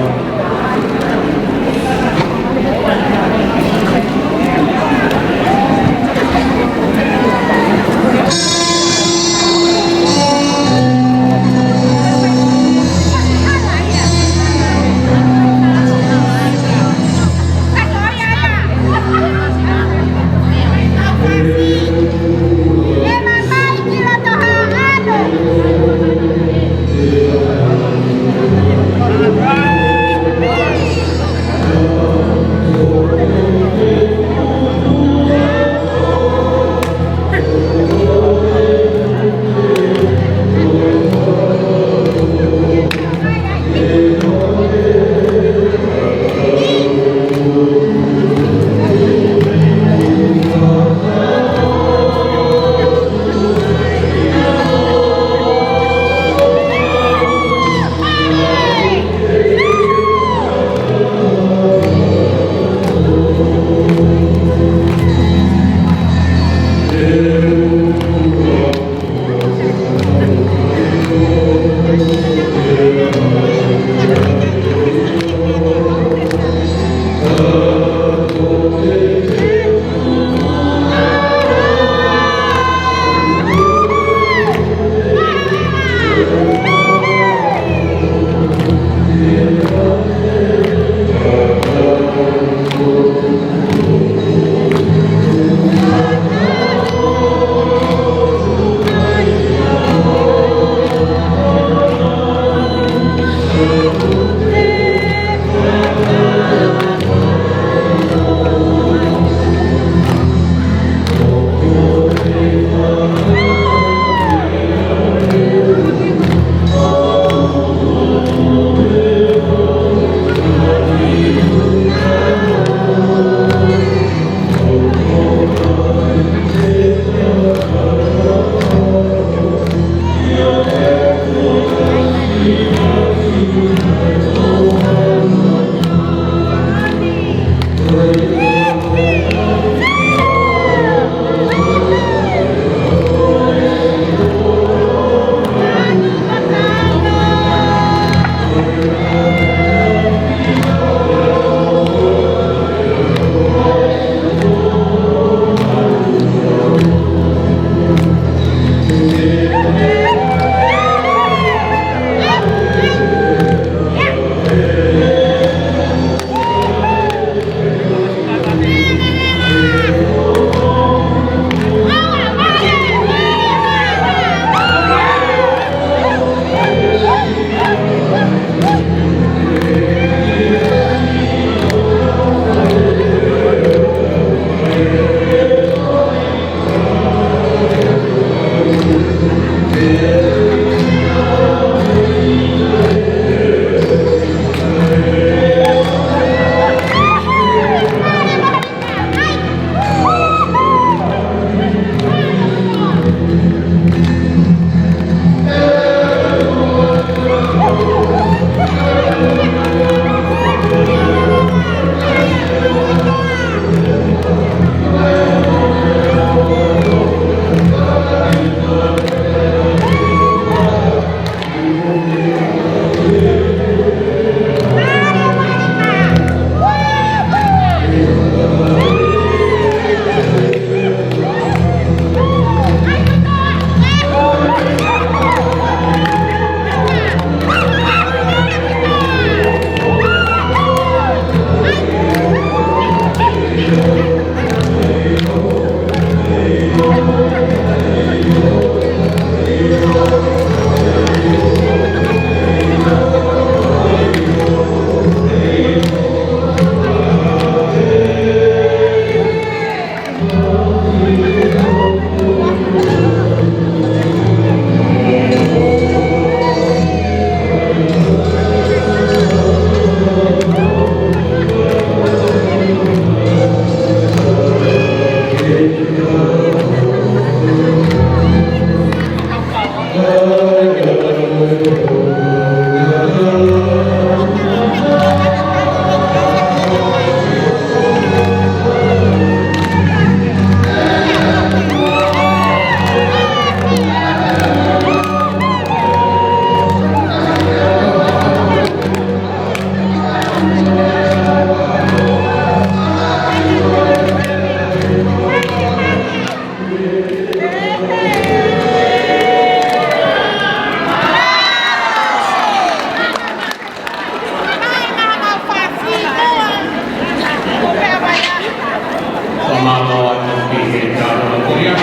Fakamālō atu ki he talanoa ko ia.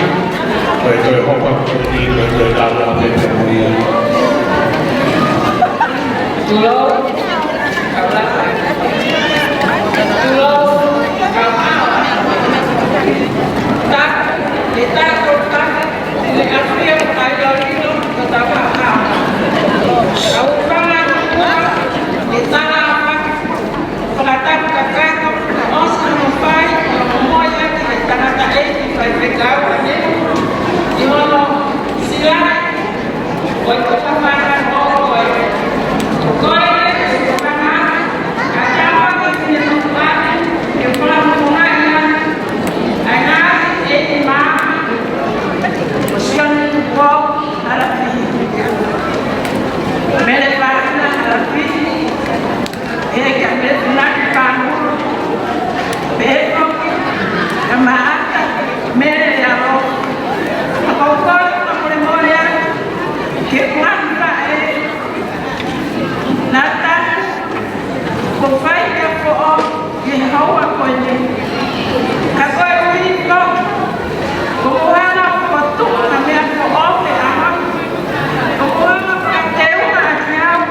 Ko e toe hopa ko eni, ko e toe talanoa pē pea mo ia. Tulou, kaulapa. Tulou, kaumāua. Tapu, ʻe tapu, tapu. Ni afia ai lalo ino ko tapa ha. Au fanga kua ni tala apa fakatapu kakato ʻosi no fai no momoia ki he tangataʻeiki faifekau ane. Ni mono silai ʻo e tokafana ʻo ʻoe. Ko e tokafana ka tapa ki he tokafana ke fakamomohaʻi ai ʻa e ngaahi ʻeiki mā. Sione Tupou Halafihi. Mele Paina Halafihi. ʻEiki ʻa Mele Funaki Pāmulu. Pehē foki ʻa Maata Mele Lealofi. Ka ʻoku ou kole fakamolemole atu ki he kuata ē. Nata, ko fai ia foʻou ʻi he houa ko eni. Ka ko e ʻuhinga, ko hono ʻoatu ha meʻa foʻou ke ʻaho. Ko hono ʻoatu ha teunga ʻaki au,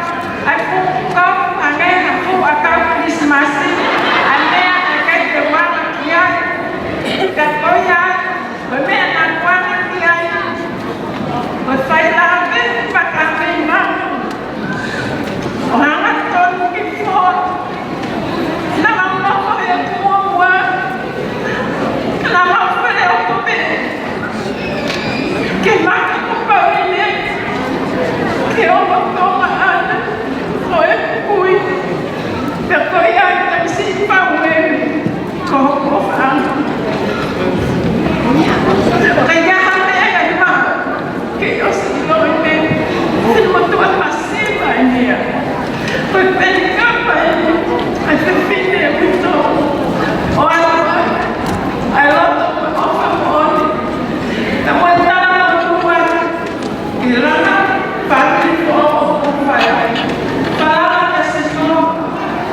ʻa e fuʻu kau hangē ha fuʻu ʻakau Kilisimasi, ʻa e meʻa ʻoku ʻikai te u ala ki ai. Ka ko ia ai, ko e meʻa naʻá ku ala ki ai, ko e fai lave fakapei ma ʻo hanga tonu ki fo. Naʻá ma nofo he kuo ua. Naʻá ma fele ʻo kope ke maka ko Pauline, ke ʻoua ʻe toʻo maʻana ʻo e kui. Pea ko ia ai tamasiʻi Pauline ko hoku ʻofaʻanga. Ka ʻi ai ha meʻa ia ʻi ma ke ʻosi ʻiloʻi pē, fili motuʻa masiva eni ia. Ko e peni kapa eni ʻa e fefine ʻuto. ʻO ʻalu ai ʻa e loto ko e ʻofa moʻoni. Ka ko e tala motuʻa ke langa fāmili foʻou ʻoku fai. Falala ka sino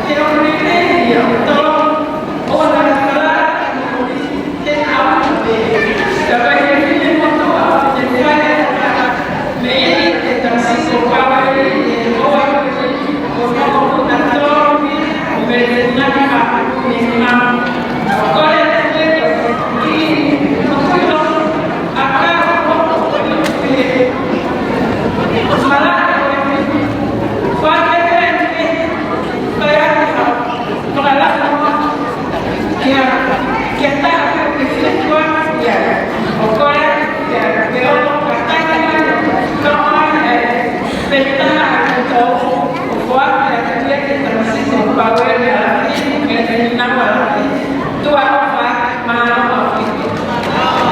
ke ʻomi pē ia ʻo tolo ʻo langa falala ka moʻoni. Kia, kia taha ke fili kua, ia. ʻO kole, ia, ke ʻoua ʻe kātaki mai, ka ʻoua ʻe pehē ʻa e tau, ʻo fua, ia, kia ke tamasiʻi, ʻo pau e, ia, ia, ia, ia, ia, ia, ia, tuʻa ʻofa, mālō ʻaupito.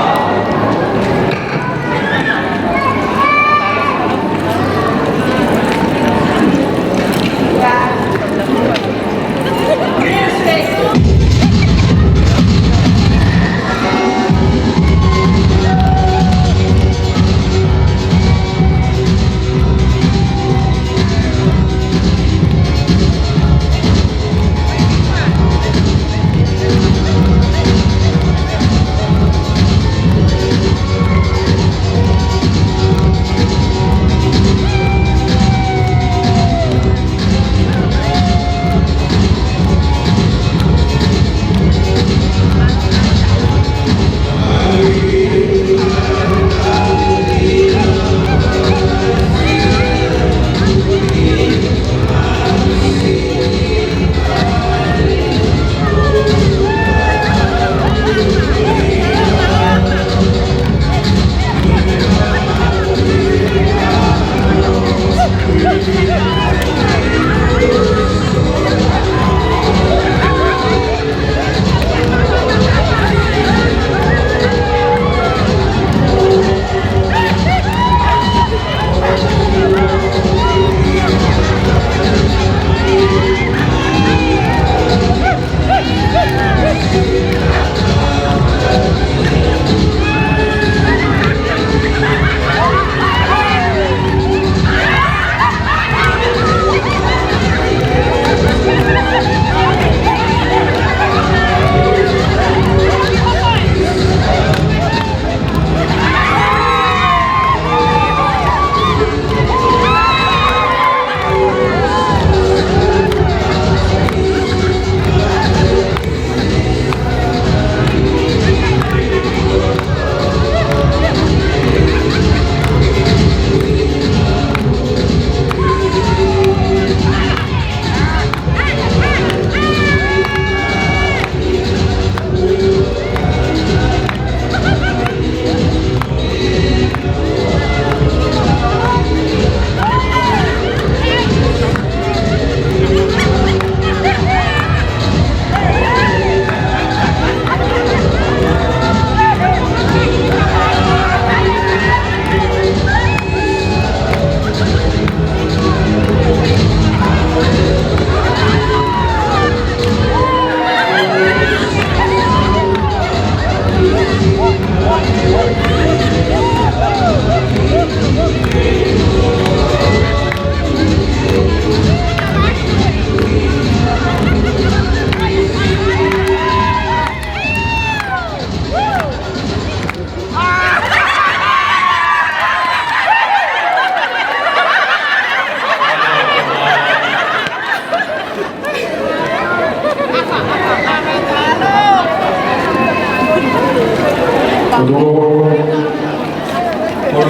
Ko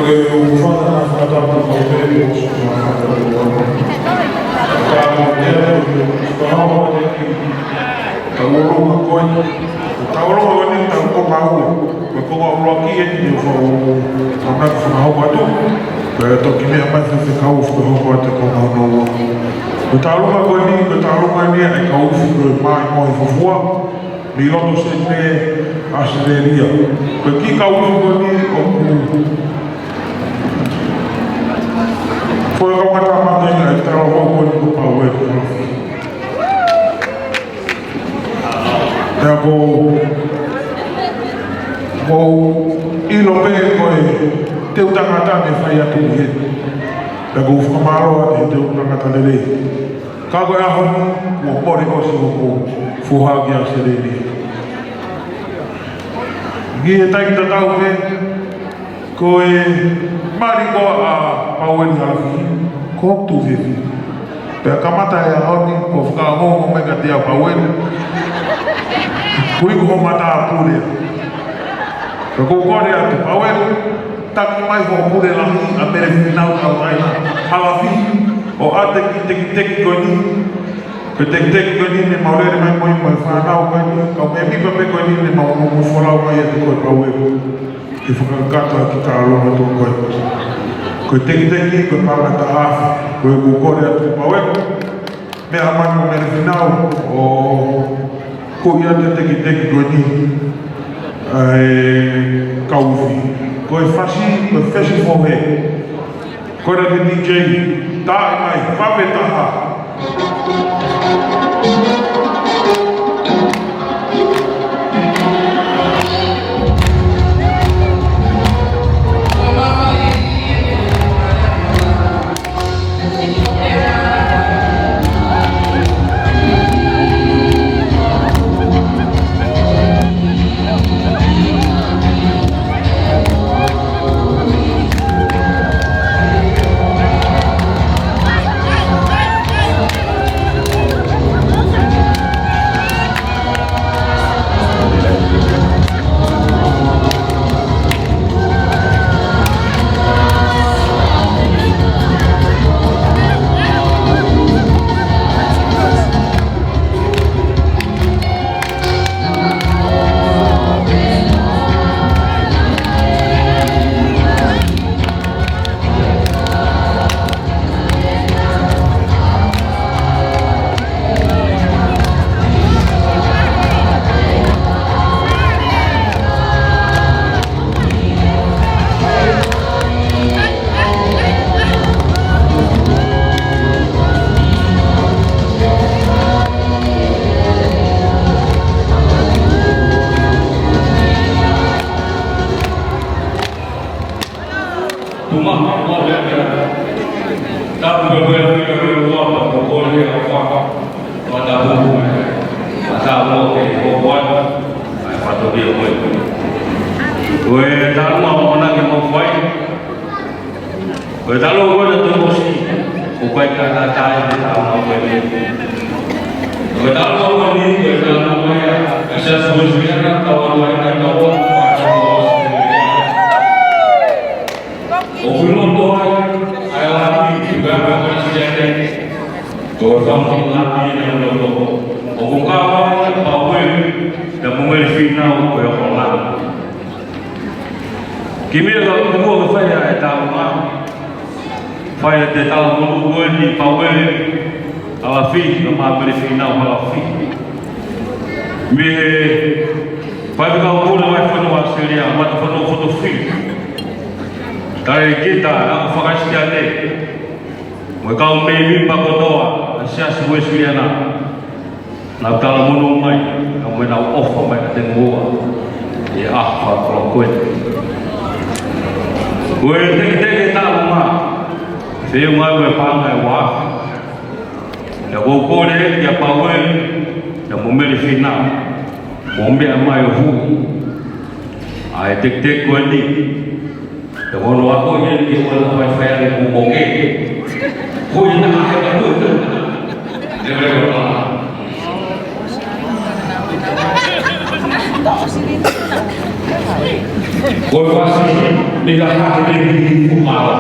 e ʻuhinga naʻe fakatapu ko e pele o si ma fakatapu. Ka ko e ʻuhinga naʻe fakatapu ko e ki ka ua loma ko e. Ka ua loma ko e ni ka ko ma ua. Ko e ko ma ua ki e ni ʻo fau. Ka ma ki fanga hau atu. Ka toki meʻa mai fefekau fanga hau atu ko ma ua. Ko e taluma ko e ni, ko e taluma ni ʻa e kau ufi ko e mai mo e fofua. Mei loto Sydney, ʻAositelēlia. Ko e kiʻi kau ufi ko eni ʻoku foʻi kau ngata mate ʻa e tala vau ko eni ko Paueli Halafi. Pea ko, ko ʻilo pē ko e teu tangata ne fai atu ʻi heni. Pea ko u fakamālō atu he teu tangata lelei. Ka ko e ʻaho ni, kuo mole ʻosi hoku foha ki ʻAositelēlia. Ki he taimi tatau pē, ko e mali ko ē ʻa Paueli Halafi, ko hoku tuofefine. Pea kamata he ʻaho ni, kuo fakaongo mai kiate au Paueli. Ko e ʻuhi ko hoʻo mata pule. Pea ko u kole atu Paueli, taki mai hoʻo pule lahi ʻa Mele Finau Kautaina Halafi, ʻo ʻave ki he tekiteki ko eni. Ko e tekiteki ko eni ne mau lele mai mo e, mo e fānau ko eni, kau mēmipa pē ko eni ne mau, mau, mau folau mai ʻiate koe Paueli. Ke fakakakato ʻa e kiʻi talanoa ʻa koe. Ko e tekiteki, ko e paʻanga ʻe taha afe, ko e ʻoku ou kole atu Paueli. Meʻa mai mo Mele Finau, ʻo ko ia te tekiteki ko eni, ʻa e kau ufi. Ko e fasi, ko e fesi fohe. Ko e te D J, tā mai, vave taha. Tuma, mo le mea. Tapu pē mo e fika ko e ua, mo ko le a fa. Mo tapu mo e. Mo tapu mo e ko ua. Ai, fato dia mo e. Ko e tapu mo na ke mo fai. Ko e tapu mo e to mo si. Ko kai ka ta ta e tapu mo e. Ko e tapu mo e ni, ko e tapu mo e. Ka sa so si ka ta wa wa ka ta wa. ʻOku ʻi loto ai, ʻa e lapi, ʻi he ʻaho Kalisitiane, ko e fanga kiʻi lapi ʻi loto. ʻOku kau ai Paueli, pea mo Mele Finau ko e ʻola. Kiʻi meʻa ka ʻoku mua ke fai ʻa e taumuʻa. Fai ʻa e talamonū ko eni Paueli Halafi, pea mo Mele Finau Halafi. Mei he Faifekau Pule Vahefonua ʻAositelēlia, Matafonua Fotofili. Talēkita, ako faka-Kalisitiane. Mo e kau mēmipa kotoa ʻa e Siasi Uēsiliana. Naʻa nau talamonū mai, ka mo e nau ʻofa mai kiate kimoua. ʻI he ʻaho fakaloko eni. Ko e teketeke taumuʻa. Feʻunga mo e paʻanga ʻe ua afe. Pea ʻoku ou kole kia Paueli, pea mo Mele Finau, mou meʻa mai ʻo hū. ʻA e teketeke ko eni, te mono ako ia ki ʻona faifai ʻa e kumoke. Ko ia na he ka tu. Te mele o la. Ko e vasi ni la hake te ni kumalo.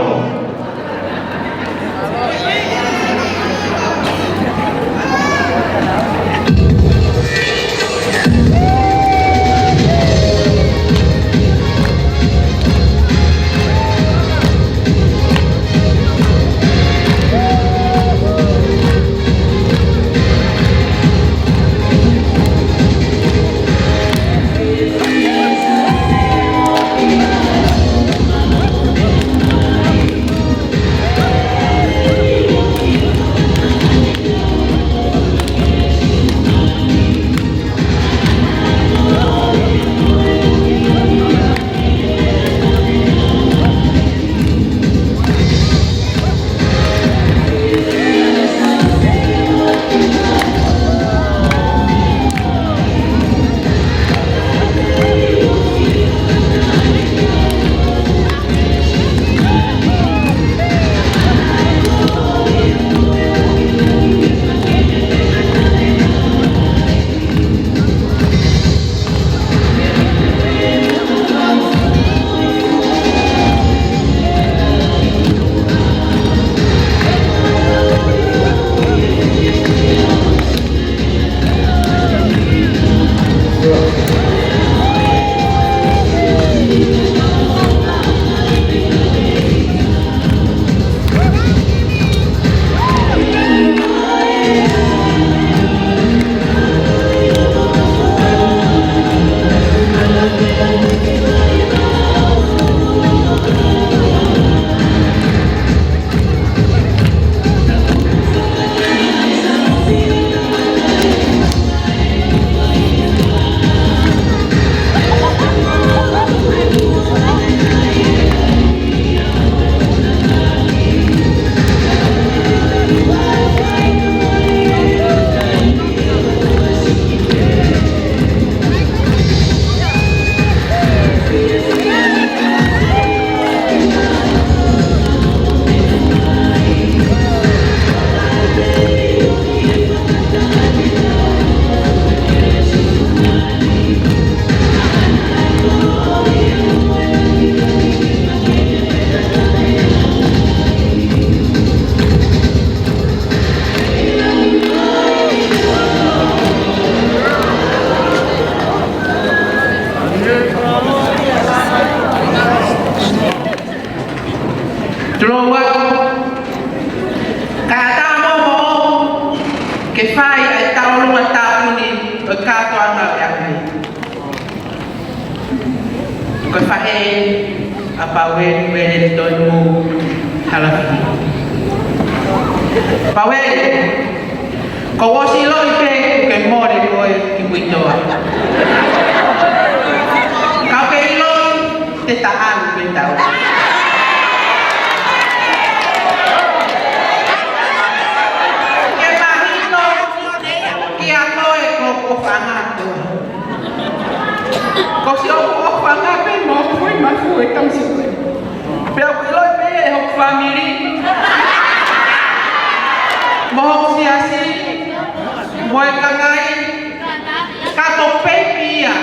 Tulou atu, kae ʻatā moʻoku ke fai e tauʻolunga tāpuni ʻo e kātoanga ʻo e ʻaho ni. Ko e faʻē ʻa Paueli Uelele Toimū Halafihi. Paueli, kuo u ʻosi ʻiloʻi pē kuo ke mole koe ki Muitoa. Ka u ke ʻiloʻi te ta ʻalu pē taua. Ke mahino kiate koe ko hoku ʻofaʻanga koe. Ko siʻoku ʻofaʻanga pē mo kui mafu e kamsi. Pea ʻoku ʻiloʻi pē ʻe hoku fāmili, mo hoku siasi, mo e kangai, ka ko peipi ia.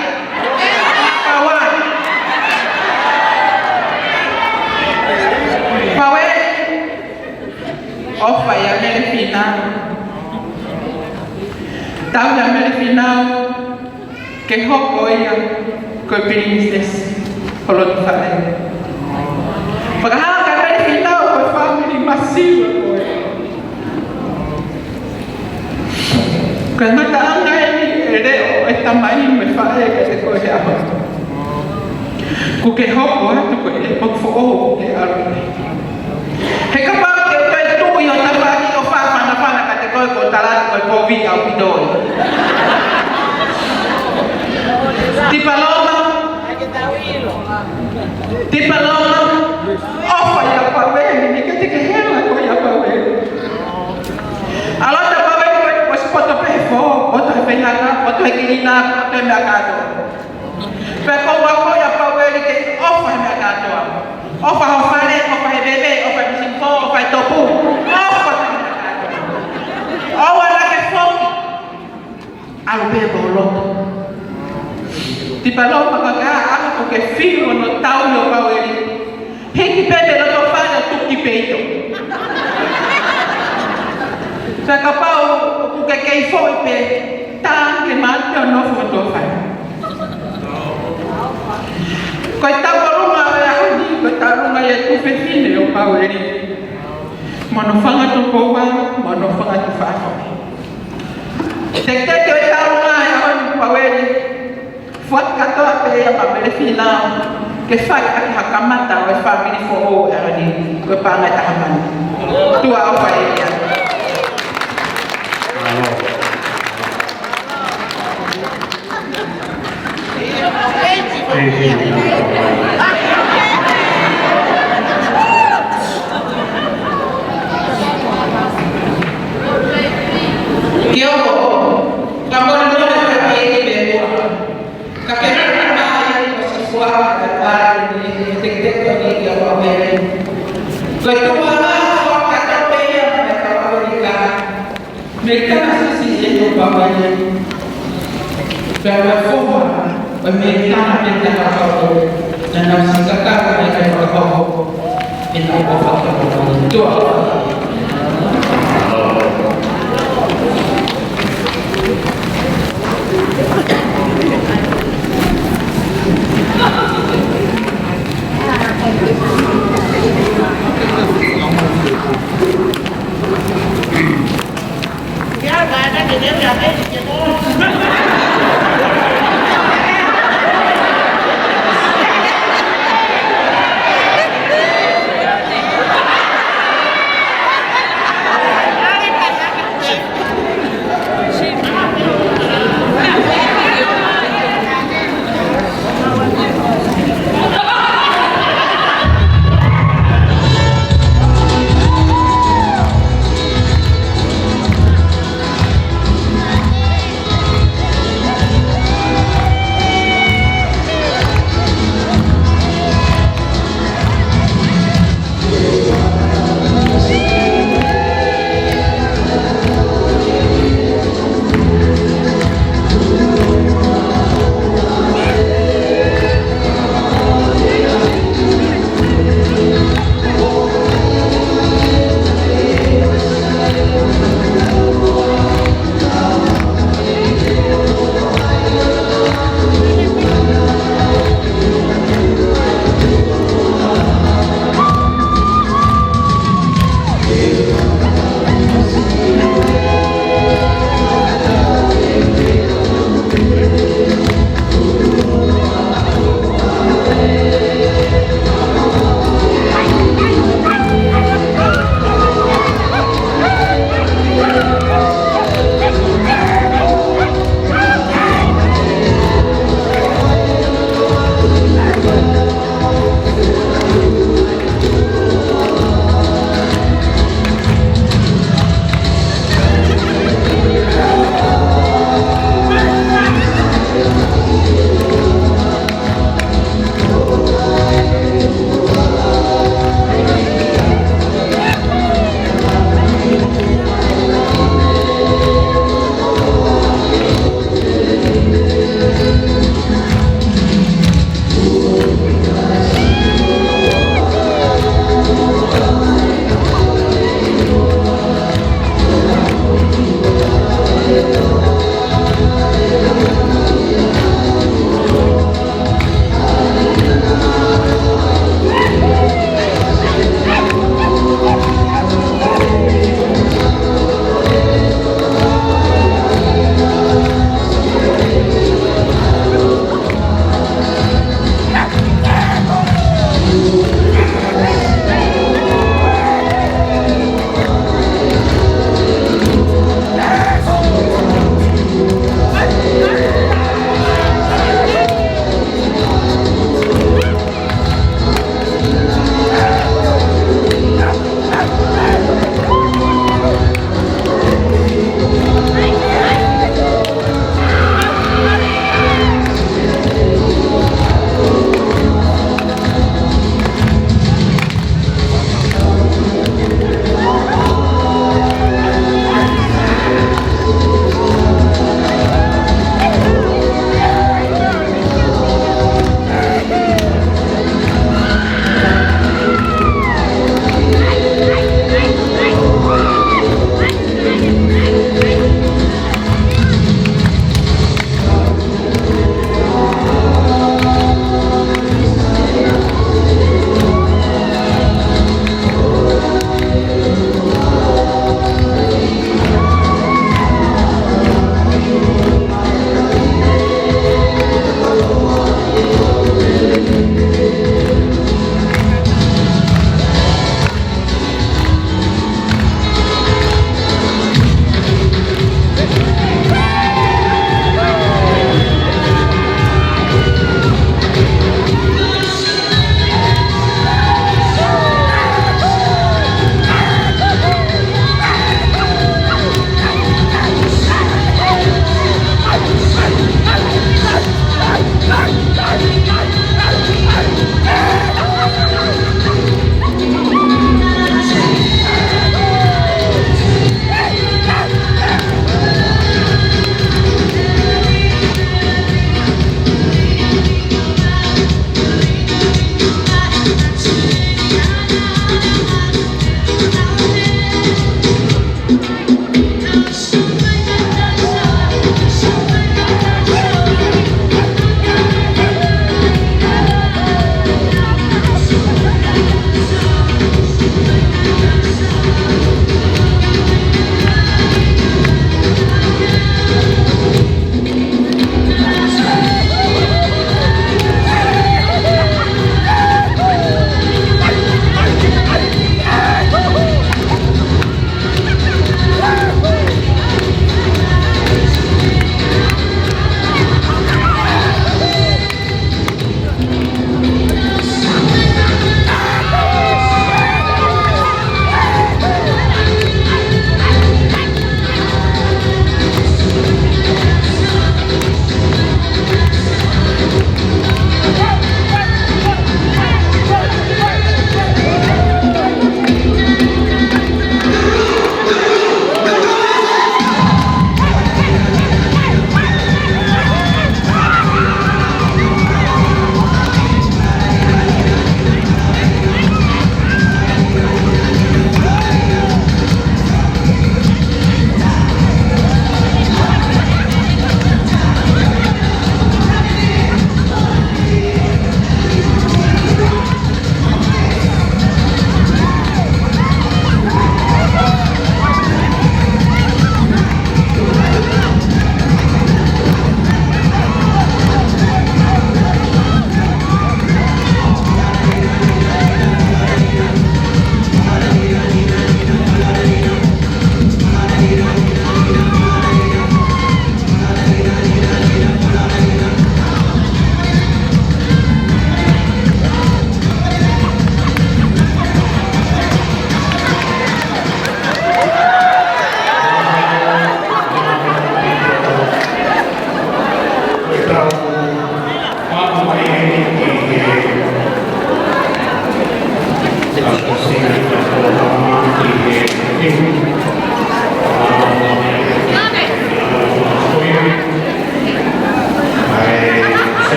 Paua. Paueli, ʻofa ia Mele Finau. Tau ia Mele Finau ke hoko ia ko e pilinisesi ʻo loto faʻē. Fakahā kia Mele Finau ko e fāmili masiva ko ē. Ko e ngataʻanga eni e leʻo e tamai mo e faʻē kiate koe he ʻaho. Kuo ke hoko atu ko e ʻepoki foʻou ʻe ʻalu. He kapau te ke tuʻu ʻi ho tafaʻaki ʻo fāfanafana kiate koe ko e tala ko e kovi ʻaupito. Tipaloma. Tipaloma. ʻOfa ia Paueli, ni ke te ke hela ko ia Paueli. ʻAlu atu Paueli ko e ʻosi poto pē he fō, poto he feinaka, poto he kilina, poto he meʻa kātoa. Pea ko ua ko ia Paueli ke ʻofa he meʻa kātoa. ʻOfa ho fale, ʻofa he veve, ʻofa he misini fō, ʻofa he topu, ʻofa he meʻa kātoa. ʻOua naʻa ke foki. ʻAlu pē mo loto. Tipaloma, ka ʻaho ko ē ke fili hono tau Pea kapau ʻoku ke kei foʻi pē, tā ange ke mate ʻo nofo ʻo tō fai. Ko e tauʻolunga ʻo e ʻaho ni, ko e tauʻolunga ia ʻeku fefine ʻo Paueli. Mo hono fanga tokoua, mo hono fanga tuofāfine. Teketeke ʻo e tauʻolunga ʻo e ʻaho ni Paueli. Foaki kātoa pē ia maʻa Mele Fīnau, ke fai ʻaki ha kamata ʻo e fāmili foʻou ʻa e ʻaho ni, ko e paʻanga ʻe taha mano. Tuʻa ʻofa ʻEiki. Kioko, ka molemole ka ʻEiki pē muʻa. Ka ke nana mai ʻo sifua ka pare ni e teketeke ni kia Paueli. Ko e tuʻunga ʻoku kātoa pē ia mo e kau ʻAmelika. Mei tana sisi e tō Paueli. Pea ua foha, ua mei tana pē tana Paueli. Naʻa nau sika ka mai ka Paueli. Ina ua faka Paueli. Tuʻa.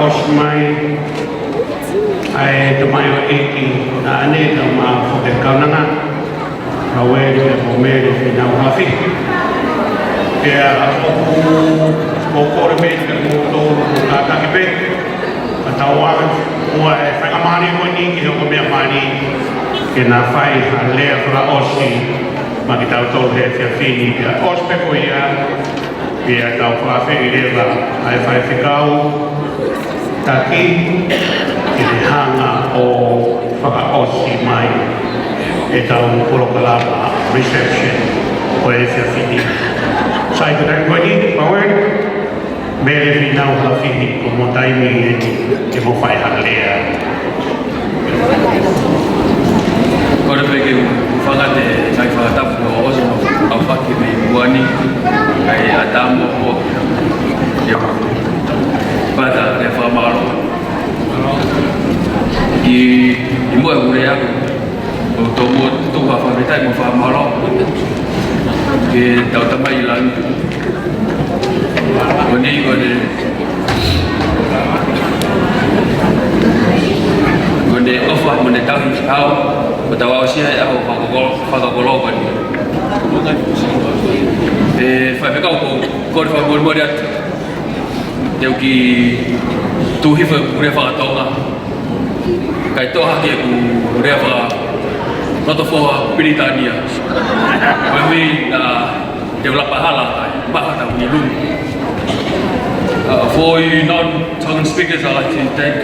ʻOsi mai ʻa e tamaioʻeiki naʻa ne tau maʻu ʻe he kaunanga, Raueli pea mo Mele Fīnau Halafihi. Pea ʻoku ou kole pē kiate kimoutolu ʻoku kātaki pē, ka tau ʻave muʻa e faingamālie ko eni ki he ongo meʻa mali ke na fai ha lea fakaʻosi maʻa kitautolu he efiafi ni. Pea ʻosi pē ko ia, pea tau fakaafeʻi leva ʻa e faifekau taki ke ne hanga ʻo fakaʻosi mai ʻetau polokalama reception ʻo e efiafi ni. Sai, ko e taimi ko eni, Paueli, Mele Fīnau Halafihi, ko hoʻomo taimi eni ke mo fai ha lea. Kole pē ke u hūfanga he ngaahi fakatapu kuo ʻosi mo au faki mei muʻa ni, kae ʻatā mo au ke u pata e fakamālō. ʻI, ʻi muʻa e lea, ʻoku ou tomuʻa tuku ha fakafetaʻi mo e fakamālō ki heʻetau Tamai ʻi langi. Ko ʻene, ko ʻene, ko ʻene ʻofa mo ʻene tauhi au, ʻo tau aʻusia e ʻaho fakakolo, fakakolo ko eni. ʻE faifekau, ʻoku ou kole fakamolemole atu. Te u kiʻi tuʻu hifo ʻeku lea faka-Tonga, kae toʻo hake ʻeku lea faka-, loto foha Pilitānia. Koeʻuhi naʻa te u lapa hala kae maha tau ʻi lumi. Uh, for you non-Tongan speakers, I'd like to thank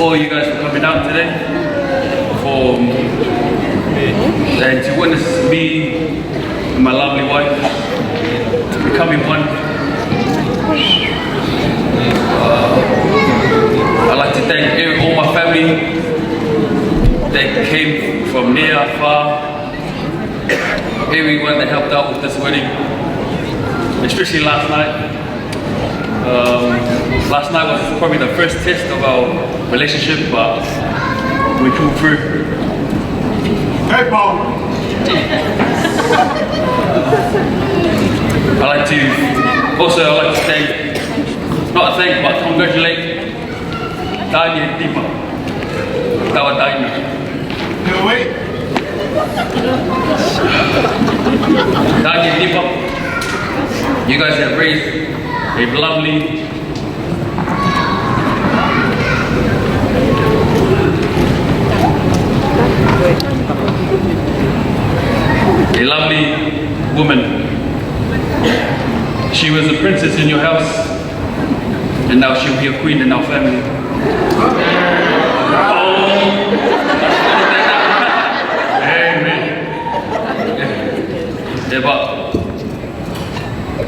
all you guys for coming out today for, and to witness me and my lovely wife becoming one. Uh, I'd like to thank every, all my family that came from near, far, everyone that helped out with this wedding, especially last night. Um, last night was probably the first test of our relationship, but we pulled through. Hey, Paul. I like to, also, I like to thank, not thank, but congratulate Tanya and Deepa. Tawa Tanya. Tawa Deepa. You guys have raised a lovely, a lovely woman. She was a princess in your house, and now she'll be a queen in our family. Amen. Eva,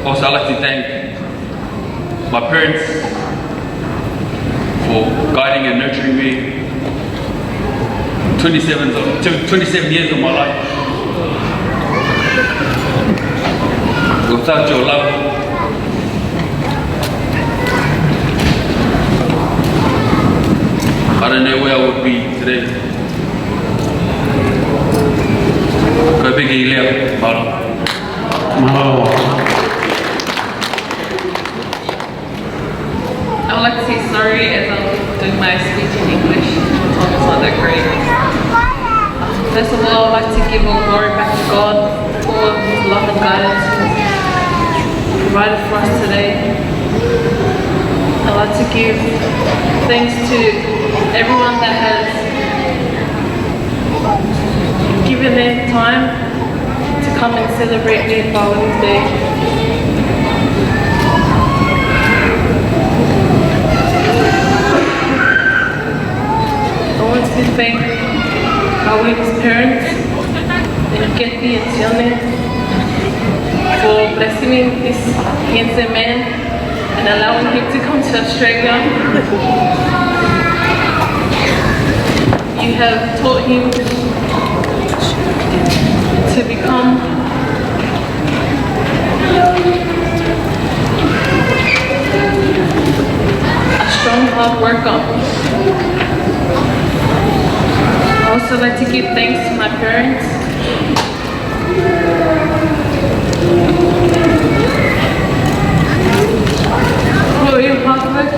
also, I'd like to thank my parents for guiding and nurturing me twenty-seven, of- tw- twenty-seven years of my life. Without your love, I don't know where I would be today. Ko e piki lea, mālō. Mālō. I would like to say sorry as I'm doing my speech in English. My Tonga's not that great. First of all, I'd like to give all glory back to God for His love and guidance He's provided for us today. I'd like to give thanks to everyone that has given their time to come and celebrate me for Women's Day. I want to thank Paueli's parents, and Kathy and Tione, for blessing me with this handsome man and allowing him to come to Australia. You have taught him to become a strong, hard worker. I also like to give thanks to my parents for your hard work.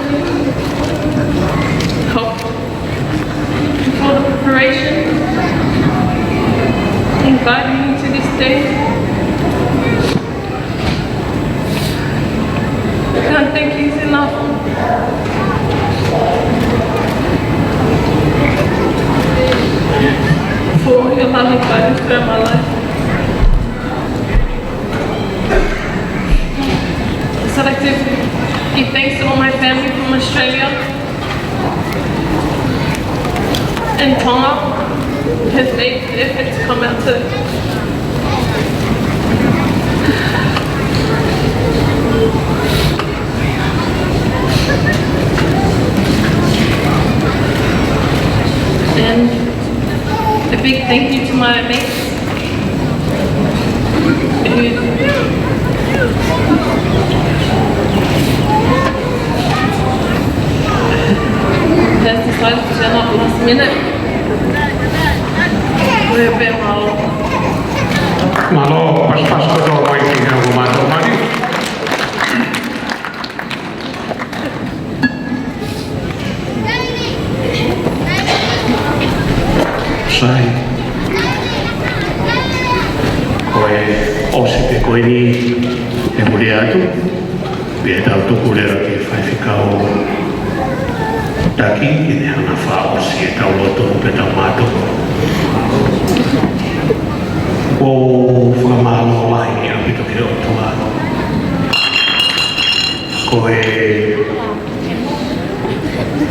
In Tonga, his mates' efforts come out to And a big thank you to my mates. Who has decided to turn up last minute. We're a bit. Mālō. Mālō, pasipasi kotoa mai ki he ongo mātuʻa mali. Sai. Ko e ʻosi pē ko eni ʻeku lea atu, pea tau tuku leva ki he faifekau taki, ke ne hanga fakaʻosi ʻetau lotu pea tau mātuku. ʻOku ou fakamālō lahi ʻaupito ki he ʻOtua. Ko e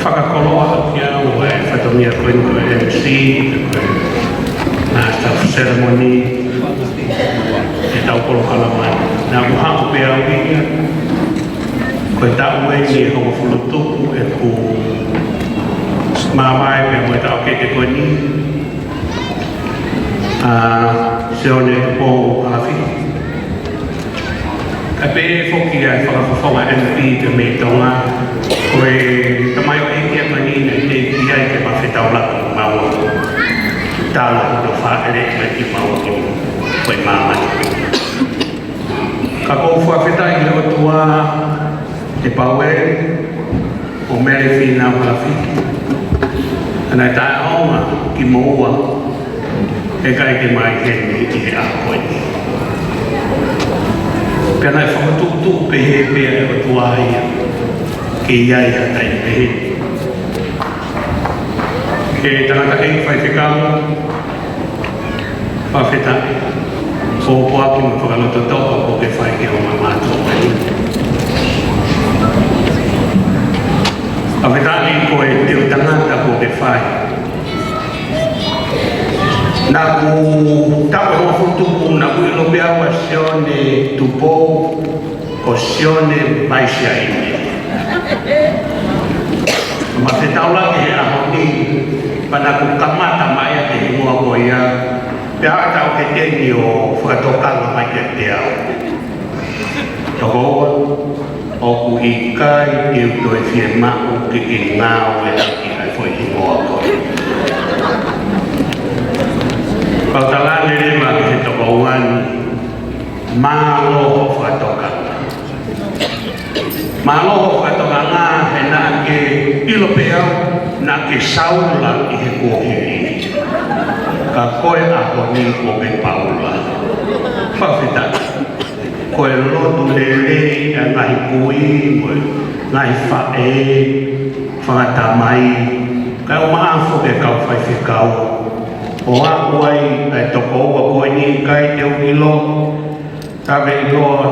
fakakoloa ʻaki au ʻa e fatongia ko eni ko e M C, ko e Master of Ceremony, ʻetau polokalama ni. Naʻa ku haʻu pē au ia, ko e taʻu eni ʻe hongofulu tupu ʻeku mavae pea mo e taʻokete ko eni, ʻa Sione Tupou Halafi. Kae pehē foki ʻa e fakafofonga M P pē mei Tonga, ko e tamaioʻeiki ko eni naʻe teʻeki ai ke ma fetaulaki maua. Tala hono fāʻeleʻi mai kimaua ko e māmani. Ka ʻoku ou fakafetaʻi ki he ʻOtua, ʻe Paueli, ʻo Mele Fīnau Halafi. Naʻe taʻeʻaonga kimoua, heʻikai ke ma ʻi heni ʻi he ʻaho ko eni. Pea naʻe fakatuʻutuʻu pehē pē ʻe he ʻOtua ia, ke ʻi ai ha taimi pehē. Ki he tangataʻeiki faifekau, fakafetaʻi. Fōpōʻaki mo e fakalototoʻa kuo ke fai ki he ongo mātuʻa mali. Fakafetaʻi ko e teu tangata kuo ke fai. Naʻa ku taʻu ʻe hongofulu tupu naʻa ku ʻilo pē au ʻa Sione Tupou ko Sione Maisiaine. Ma fetaulaki he ʻaho ni, pea naʻa ku kamata mai ʻa e hingoa ko ia, pea ʻa e taʻokete ni ʻo fakatokanga mai kiate au. Tokoua, ʻoku ʻikai te u toe fiemaʻu ke ke ngāueʻaki ʻa e foʻi hingoa ko ia. Pea u talaange leva ki he tokoua ni, mālō hoʻo fakatokanga. Mālō hoʻo fakatokanga he naʻa ke ʻilo pē au naʻa ke Saula ʻi he kuohili. Ka ko e ʻaho ni kuo ke Paula. Fakafetaʻi. Ko e lotu lelei ʻa e ngaahi kui mo e ngaahi faʻē, fanga tamai, kae ʻumaʻā foki e kau faifekau. ʻO aʻu ai ʻa e tokoua ko eni ʻikai te u ʻilo, tau ʻiloa,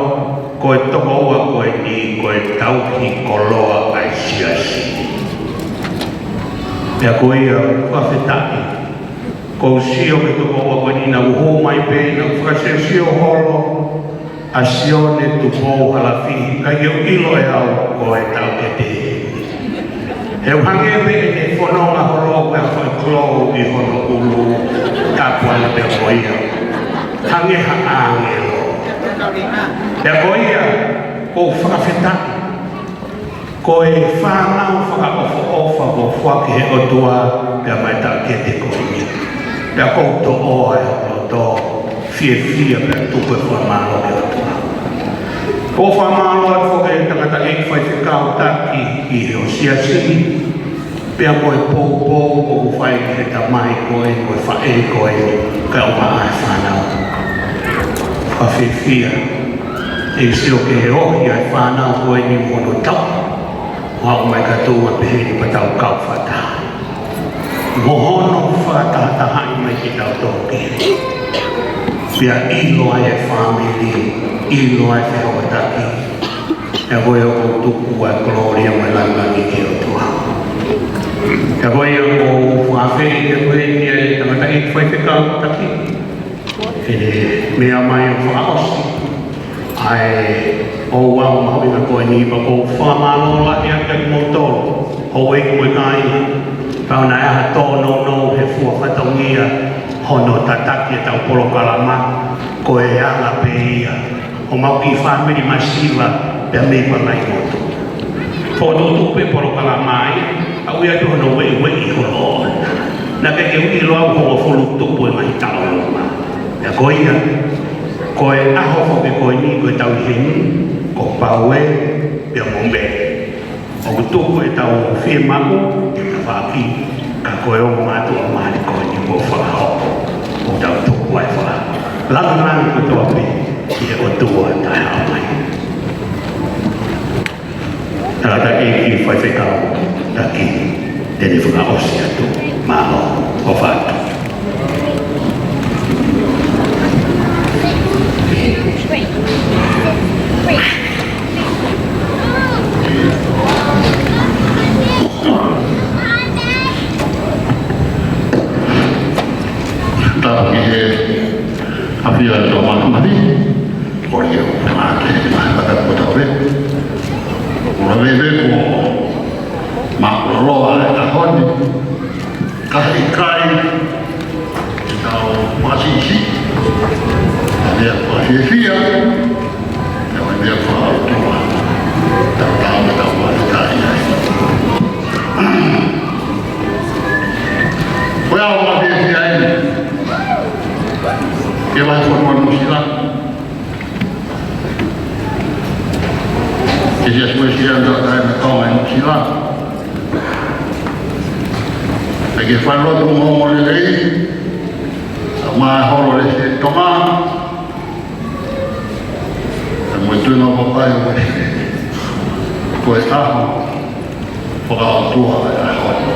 ko e tokoua ko eni ko e tauhi koloa ʻa e siasi. Pea ko ia, fakafetaʻi. Kuo u sio ki he tokoua ko eni naʻa ku hū mai pē, naʻa ku fakasiosio holo ʻa Sione Tupou Halafi, ʻikai ke u ʻilo ʻe au ko e taʻokete. He ʻoku hangē pē ʻene fononga holo ko e fai klou ʻi hono ʻulu, tapu ange pē ko ia. Hangē ha ʻāngelo. Pea ko ia, ʻoku ou fakafetaʻi. Ko e fānau fakaʻofoʻofa kuo foaki ʻe he ʻOtua pea mei he taʻokete ko eni. Pea ʻoku ou toʻo ʻa e loto fiefia pea tuku e fakamālō ki he ʻOtua. ʻOku ou fakamālō atu foki ki he tangataʻeiki faifekau taki ʻi he siasi, pea mo e poupou ʻoku fai ki he tamai ko eni, ko e faʻē ko eni, kae ʻumaʻā e fānau. Fakafiefia, ʻe sio ki he ohi ʻa e fānau ko eni mo hono tau. ʻO aʻu mai kātoa pehē ni pea tau kau fakataha. Mo hono fakatahatahaʻi mai kitautolu ki he. Pea ʻilo ai e fāmili, ʻilo ai e fehokotaki. Pea ko ia ʻoku ou tuku ʻa e kolōlia mo e lāngilangi ki he ʻOtua. Pea ko ia ʻoku ou Afe ke koe ki he tangataʻeiki faifekau taki. ʻE meʻa mai ʻo fakaʻosi ʻa e ouau mahuʻinga ko eni pea ʻoku ou fakamālō lahi atu kiate kimoutolu, houʻeiki mo e kāinga, pea ʻoku ʻi ai ha tōnounou he fua fatongia hono tataki ʻetau polokalama, ko e anga pē ia ʻo mau kiʻi fāmili masiva pea mei Pangaimotu. Fokotuʻutuʻu pē polokalama ia, ʻa ia ʻoku ʻi ai pē hono ueʻiueʻi holo. Naʻe ʻikai ke u ʻilo au hongofulu tupu e ngaahi taʻu ʻe lima. Pea ko ia, ko e ʻaho foki ko eni ko e tau ʻi heni, ko Paue pea mo Mele. ʻOku tuku ʻetau fiemaʻu ke tafaʻaki, ka ko e ongo mātuʻa mali ko eni kuo fakahoko. ʻOku tau tuku ai e fakalāngilangi kotoa pē ki he ʻOtua Taʻehāmai. Tangataʻeiki faifekau taki, te ne fakaʻosi atu. Mālō, ʻofa atu. Tapu ki he ʻAfio ʻa e Tamai Māfimafi, ko ia ʻoku fenāke ʻi he ngaahi ʻaho kotoa pē. ʻOku ou lave pē kuo māʻulalo ʻa e ʻaho ni, ka ʻikai ke tau fakasiʻisiʻi, ʻa e meʻa fakafiefia, ʻa e meʻa fakaʻotua, ʻa e tau meʻa tau fakafetaʻi ai. Ko e ʻaho fakafiefia eni, ke vahefonua ʻo Nuʻusila, ke Siasi Uēsiliana Tauʻatāina ʻo Tonga ʻi Nuʻusila. Pea ki he falelotu ongoongolelei, ʻa e Māholo Lesi ʻo Tonga, pea mo e Tuʻi Nau Papai ʻo Uēsiliana. Ko e ʻaho fakaʻotua ʻa e ʻaho ni.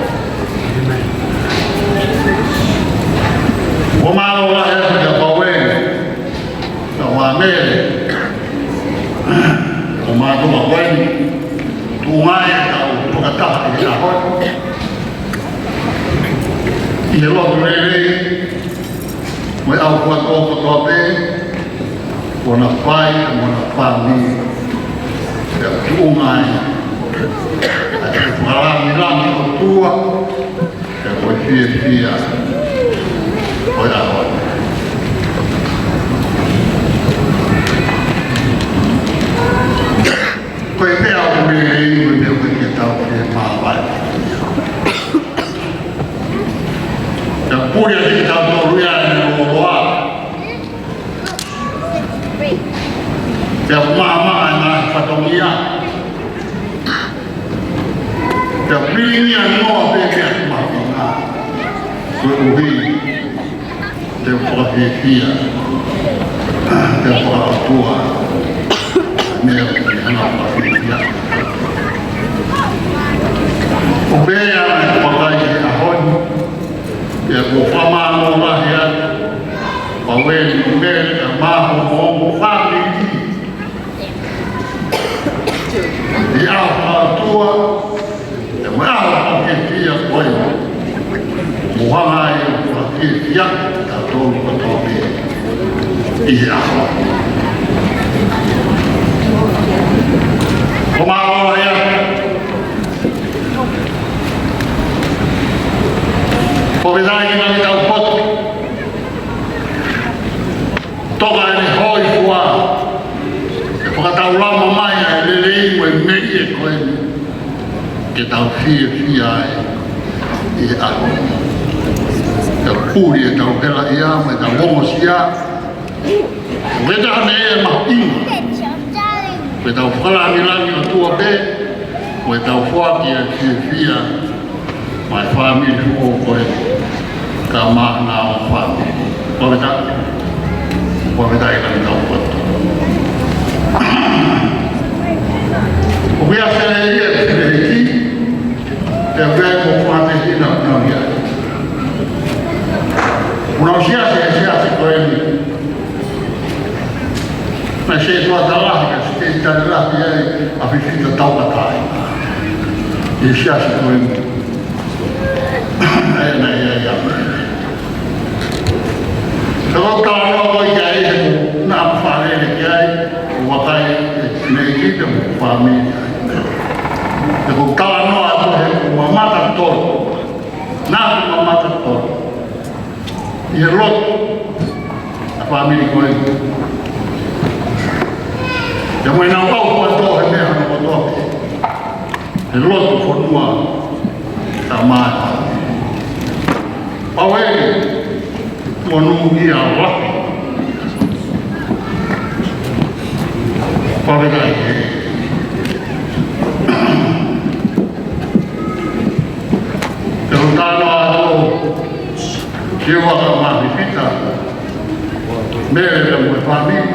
ʻOku ou mālō lahi atu kia Paue, kia Mele, ʻo mātuʻa ko eni, tuʻunga ai ʻetau tokanga ʻi he ʻaho ni ʻi he lotu lelei, mo e ʻaufuatō kotoa pē kuo na fai, mo na fāmili, pea tuʻunga ai ʻa e fakalāngilangi ʻo e ʻOtua, pea ko e fiefia ʻo e ʻaho ni. Ko e meʻa ʻoku lelei, ko e meʻa ʻoku ʻikai ke tau fiemāvae. Pea puli ʻa kitautolu ia ʻe he lōloa. Pea maama ʻa e ngaahi fatongia. Pea pilingia noa pē ke atu mahuʻinga. Koeʻuhi te u fakafiefia, te u fakaʻotua, meʻa ke hanga fakafiefia. ʻO pehē ʻa e vakai he ʻaho ni, pea ʻoku ou fakamālō lahi atu, Paue mo Mele, ʻa e Māholo mo e fāmili. ʻI he ʻaho fakaʻotua, ʻa e meʻa fakafiefia ko ia. Mou hanga ai ʻo fakafiefia kitautolu kotoa pē ʻi he ʻaho. Ko mālō ia. Ko e vetaʻi ki he ngaahi tau poto. Toka ʻene hōifua, ʻe fakataulama mai ʻa e lelei mo e melie ko eni ke tau fiefia ai ʻi he ʻaho ni. Ke puli ʻetau helaʻia mo ʻetau ongosia, ʻo ʻetau meʻa mahuʻinga, ʻo ʻetau fakalāngilangi ʻOtua pē, ʻo ʻetau foaki ʻa e fiefia maʻa e fāmili foʻou ko ē, kae ʻumaʻā ʻa e fāmili. Fakafetaʻi. Fakafetaʻi ʻi he ngaahi tau poto. ʻOku ʻi ai e sēleli ʻa e fefeki, pea ʻoku ʻi ai mo e fāmili na nau ia. Kuo nau siasi he siasi ko eni. Naʻe sētuata lahi, ka sētuata lahi ai ʻa e fefine taukatai. ʻI he siasi ko eni. ʻE, naʻe Mātā kotoa. ʻI he lotu ʻa e fāmili ko ē. Pea mo ʻenau ʻauha kotoa he meʻa hono kotoa pē. He lotu fonua ʻa e mātā. Pau ē, monūʻia ʻaupito. Pau ē kai. Te u talanoa atu ki he ʻofa ʻa Mami Pita, Mele pea mo e fāmili.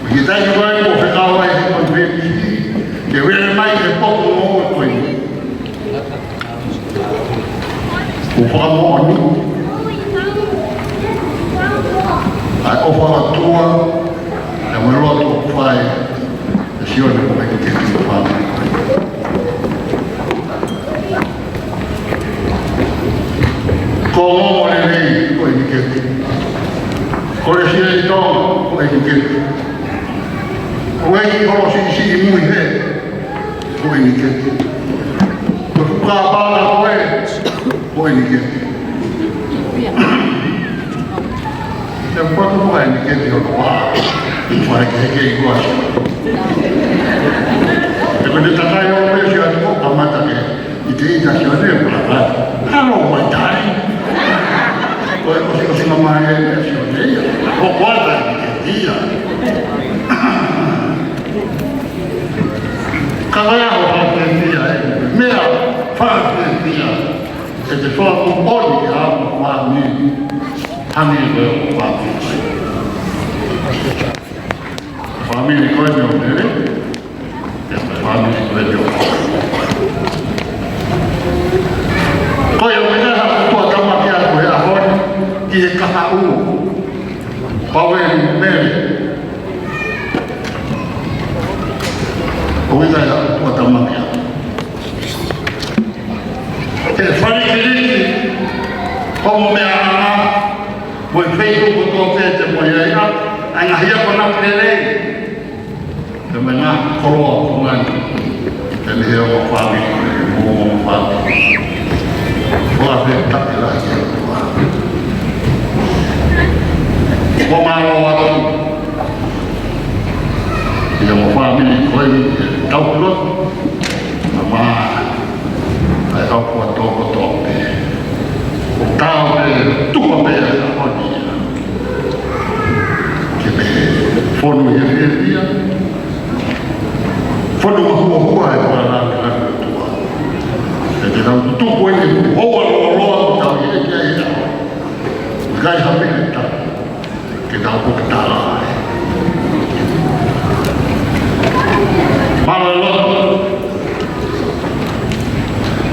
Ki he taimi ko ē ʻoku fekau ai he konifelenisí, ke vele mai he potu ʻo e ko ē. Kuo fakamoʻoni ʻa e ʻofa ʻa e ʻOtua, ʻa e lotu ʻoku fai ʻe Sione mo ʻEniketi ki he fāmili ko ē. Ko e ongoongo lelei ko ʻEniketi. Ko e siʻi ʻi Tonga ko ʻEniketi. Ko e kiʻi holo siʻisiʻi mui hē ko ʻEniketi. Ko e fuka pala ko ē ko ʻEniketi. Te u patu ko ʻEniketi ʻo ka wā. Fai ke heke i kua. Te ko te takai o pē Sione ko kamata ke ʻite ʻita Sione ko la ka. Halo mai tai. Ko e ʻosi ʻosi ngā mai e Sione ia. Ko kuata ʻEniketi ia. Ka ko e ʻaho fakafiefia ē. Meʻa fakafiefia. ʻE te fakamoʻoni ʻa e fāmili. Hangē ko e fāmili. Fāmili ko ē ʻo Mele. Fāmili ko ē ʻo. Ko e ʻuhinga ʻa e ʻOtua ʻoku tau ʻamanaki atu he ʻaho ni ki he kahaʻu. Pau ē Mele. ʻUhinga ʻa e ʻOtua ʻoku tau ʻamanaki atu. Ke falikiliki hoʻo meʻa ʻana, mo e feituʻu kotoa pē te mo ia ia, ʻa e ngaahi akonaki lelei. Te mo e ngaahi koloa ko eni. Te mo e ʻofa fāmili, mo e ʻofa fāmili. Ko e ʻofa fāmili taki lahi ʻa e ʻOtua. Ko mālō atu. ʻIa mo e fāmili ko eni, tau ki loto. Mā, ʻa e kau kua tō kotoa pē. ʻOku tau pē, tuku pē ʻa e ʻaho ni. Ke pē, fonu ʻi he fiefia. Fonu mahuohua ʻi he fakalangilangi ʻo e ʻOtua. ʻE te tau tutuku ʻi he houa lōloa ʻoku tau ʻi he ʻaho. ʻIkai ha meʻa ʻe tau. Ke tau puke tala ai. Mālō e lotu.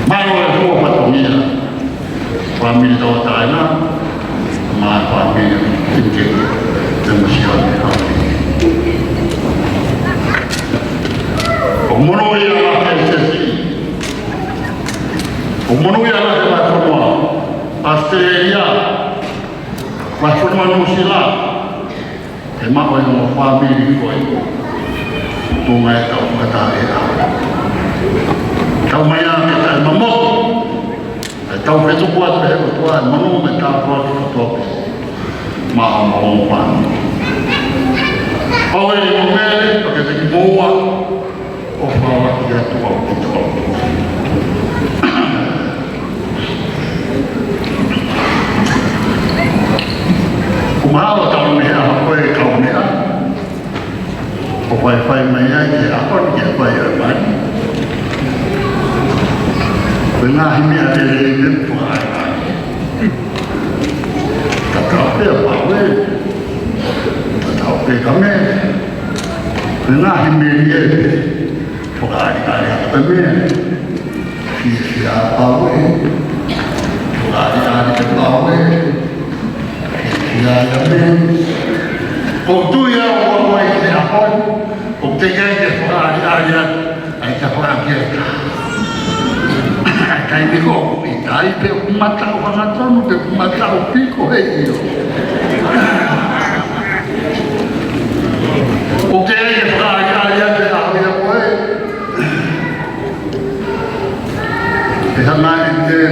Mālō e fua fatongia. Fāmili tauʻatāina. Mo e fāmili ʻEniketi. Te mo Sione fāmili. ʻOku monūʻia lahi e siasi. ʻOku monūʻia lahi e vahefonua ʻAositelēlia. Vahefonua Nuʻusila, ʻe maʻu ʻe he ongo fāmili ko ē. Tuʻunga ʻetau fakataha ʻe ʻa. Tau mai ā ke taʻemamotu. ʻEtau fetuku atu he ʻOtua ʻa e monū mo e tāpuaki kotoa pē. Maʻa mo e ongo fāmili. Pau ē mo Mele, pea ke te ki moua. ʻOfa ʻaupito ʻaupito. Kuo mahalo tau meʻa ko e kau meʻa. ʻOku faifai mai ai ke ako ni ke fai ai mai. Ko e ngaahi meʻa lelei pē ʻoku fai ai. Tatau pē ʻa Pau ē. Tatau pē ka Mele. Ko e ngaahi meʻa lelei pē. Fakaʻaliʻali atu e Mele. Fiefia ʻa Pau ē. Fakaʻaliʻali ʻa Pau ē. Fiefia ʻa Mele. ʻOku ou tui au ʻoku ʻi ai e ʻaho ni. ʻOku teʻeki ai ke fakaʻaliʻali atu. ʻAi ka fakaʻaliʻali atu. ʻAi kai ni ko. ʻIkai pē ʻoku mataʻu hangatonu, pē ʻoku mataʻu piko he ʻio. ʻOku teʻeki ai ke fakaʻaliʻali atu e ʻaho ia ko ē. ʻE hanga ʻe Mele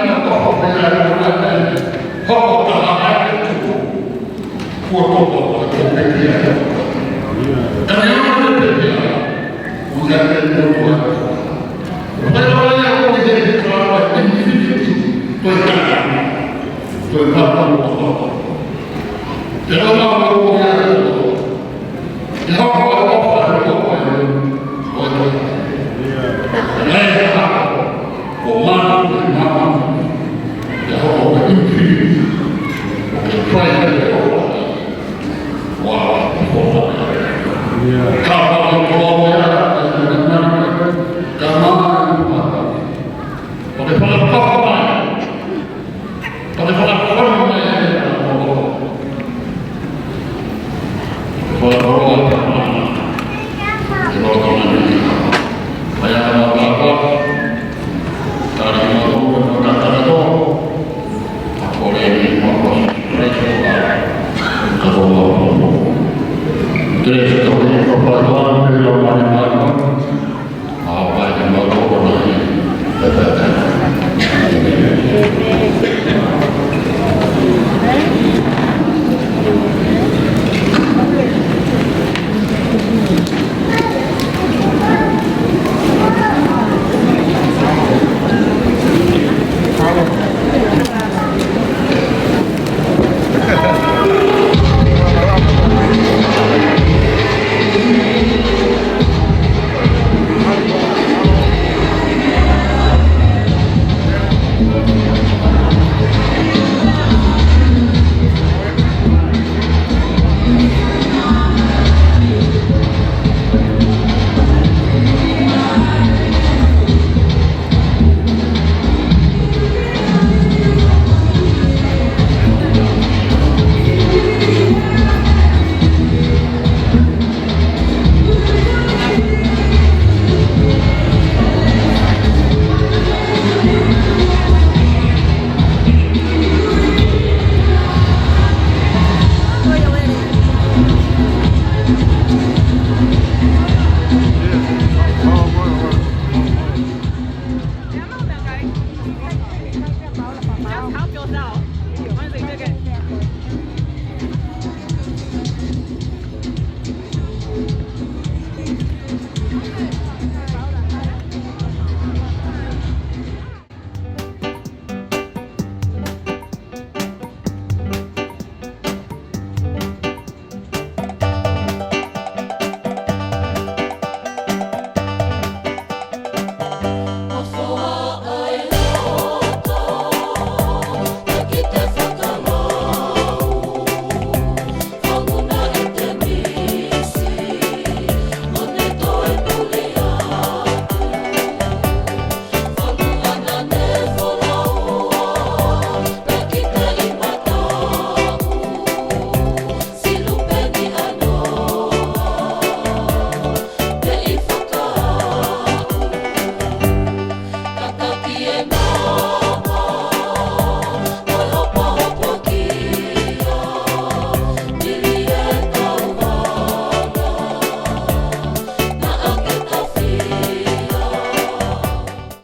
ʻa e ʻofa pē ʻa e ʻOtua, hoko ʻo taha ai e tuku. Kuo tō ko e pekia. Ka neongo e pekia, ʻoku ʻikai ke ne ʻotua. Pea ʻoku ʻikai ke ne ʻotua, ko e infinity, ko e taha. Ko e papa ʻo e ʻofa. Te ʻoua ʻo ʻoua ʻe ʻoua. Te ʻoua ʻe ʻoua ʻe ʻoua ʻe ʻoua. Ko e taha. Ko e taha. Ko māmani, ko māmani. Te ʻoua ʻe ʻoua. Ko e taha. Ko e taha. Wow. Ka ʻoua ʻe ʻoua ʻe ʻoua. Ka māmani, ko e taha. Ko e taha. Pea ke fakakoloa mai. Pea ke fakakoloa mai ʻa e ʻOtua. Fakakoloa mai ʻa e ʻOtua. Pea ke fakakoloa mai. Pea ke fakakoloa mai. Tali mo tō mo tō. Ka ko e ʻEiki ko Sīsū Kalaisi ko e ʻOtua. Ka ko e ʻOtua. Kalaisi ko e ʻOtua, ko e ʻOtua, ko e ʻOtua.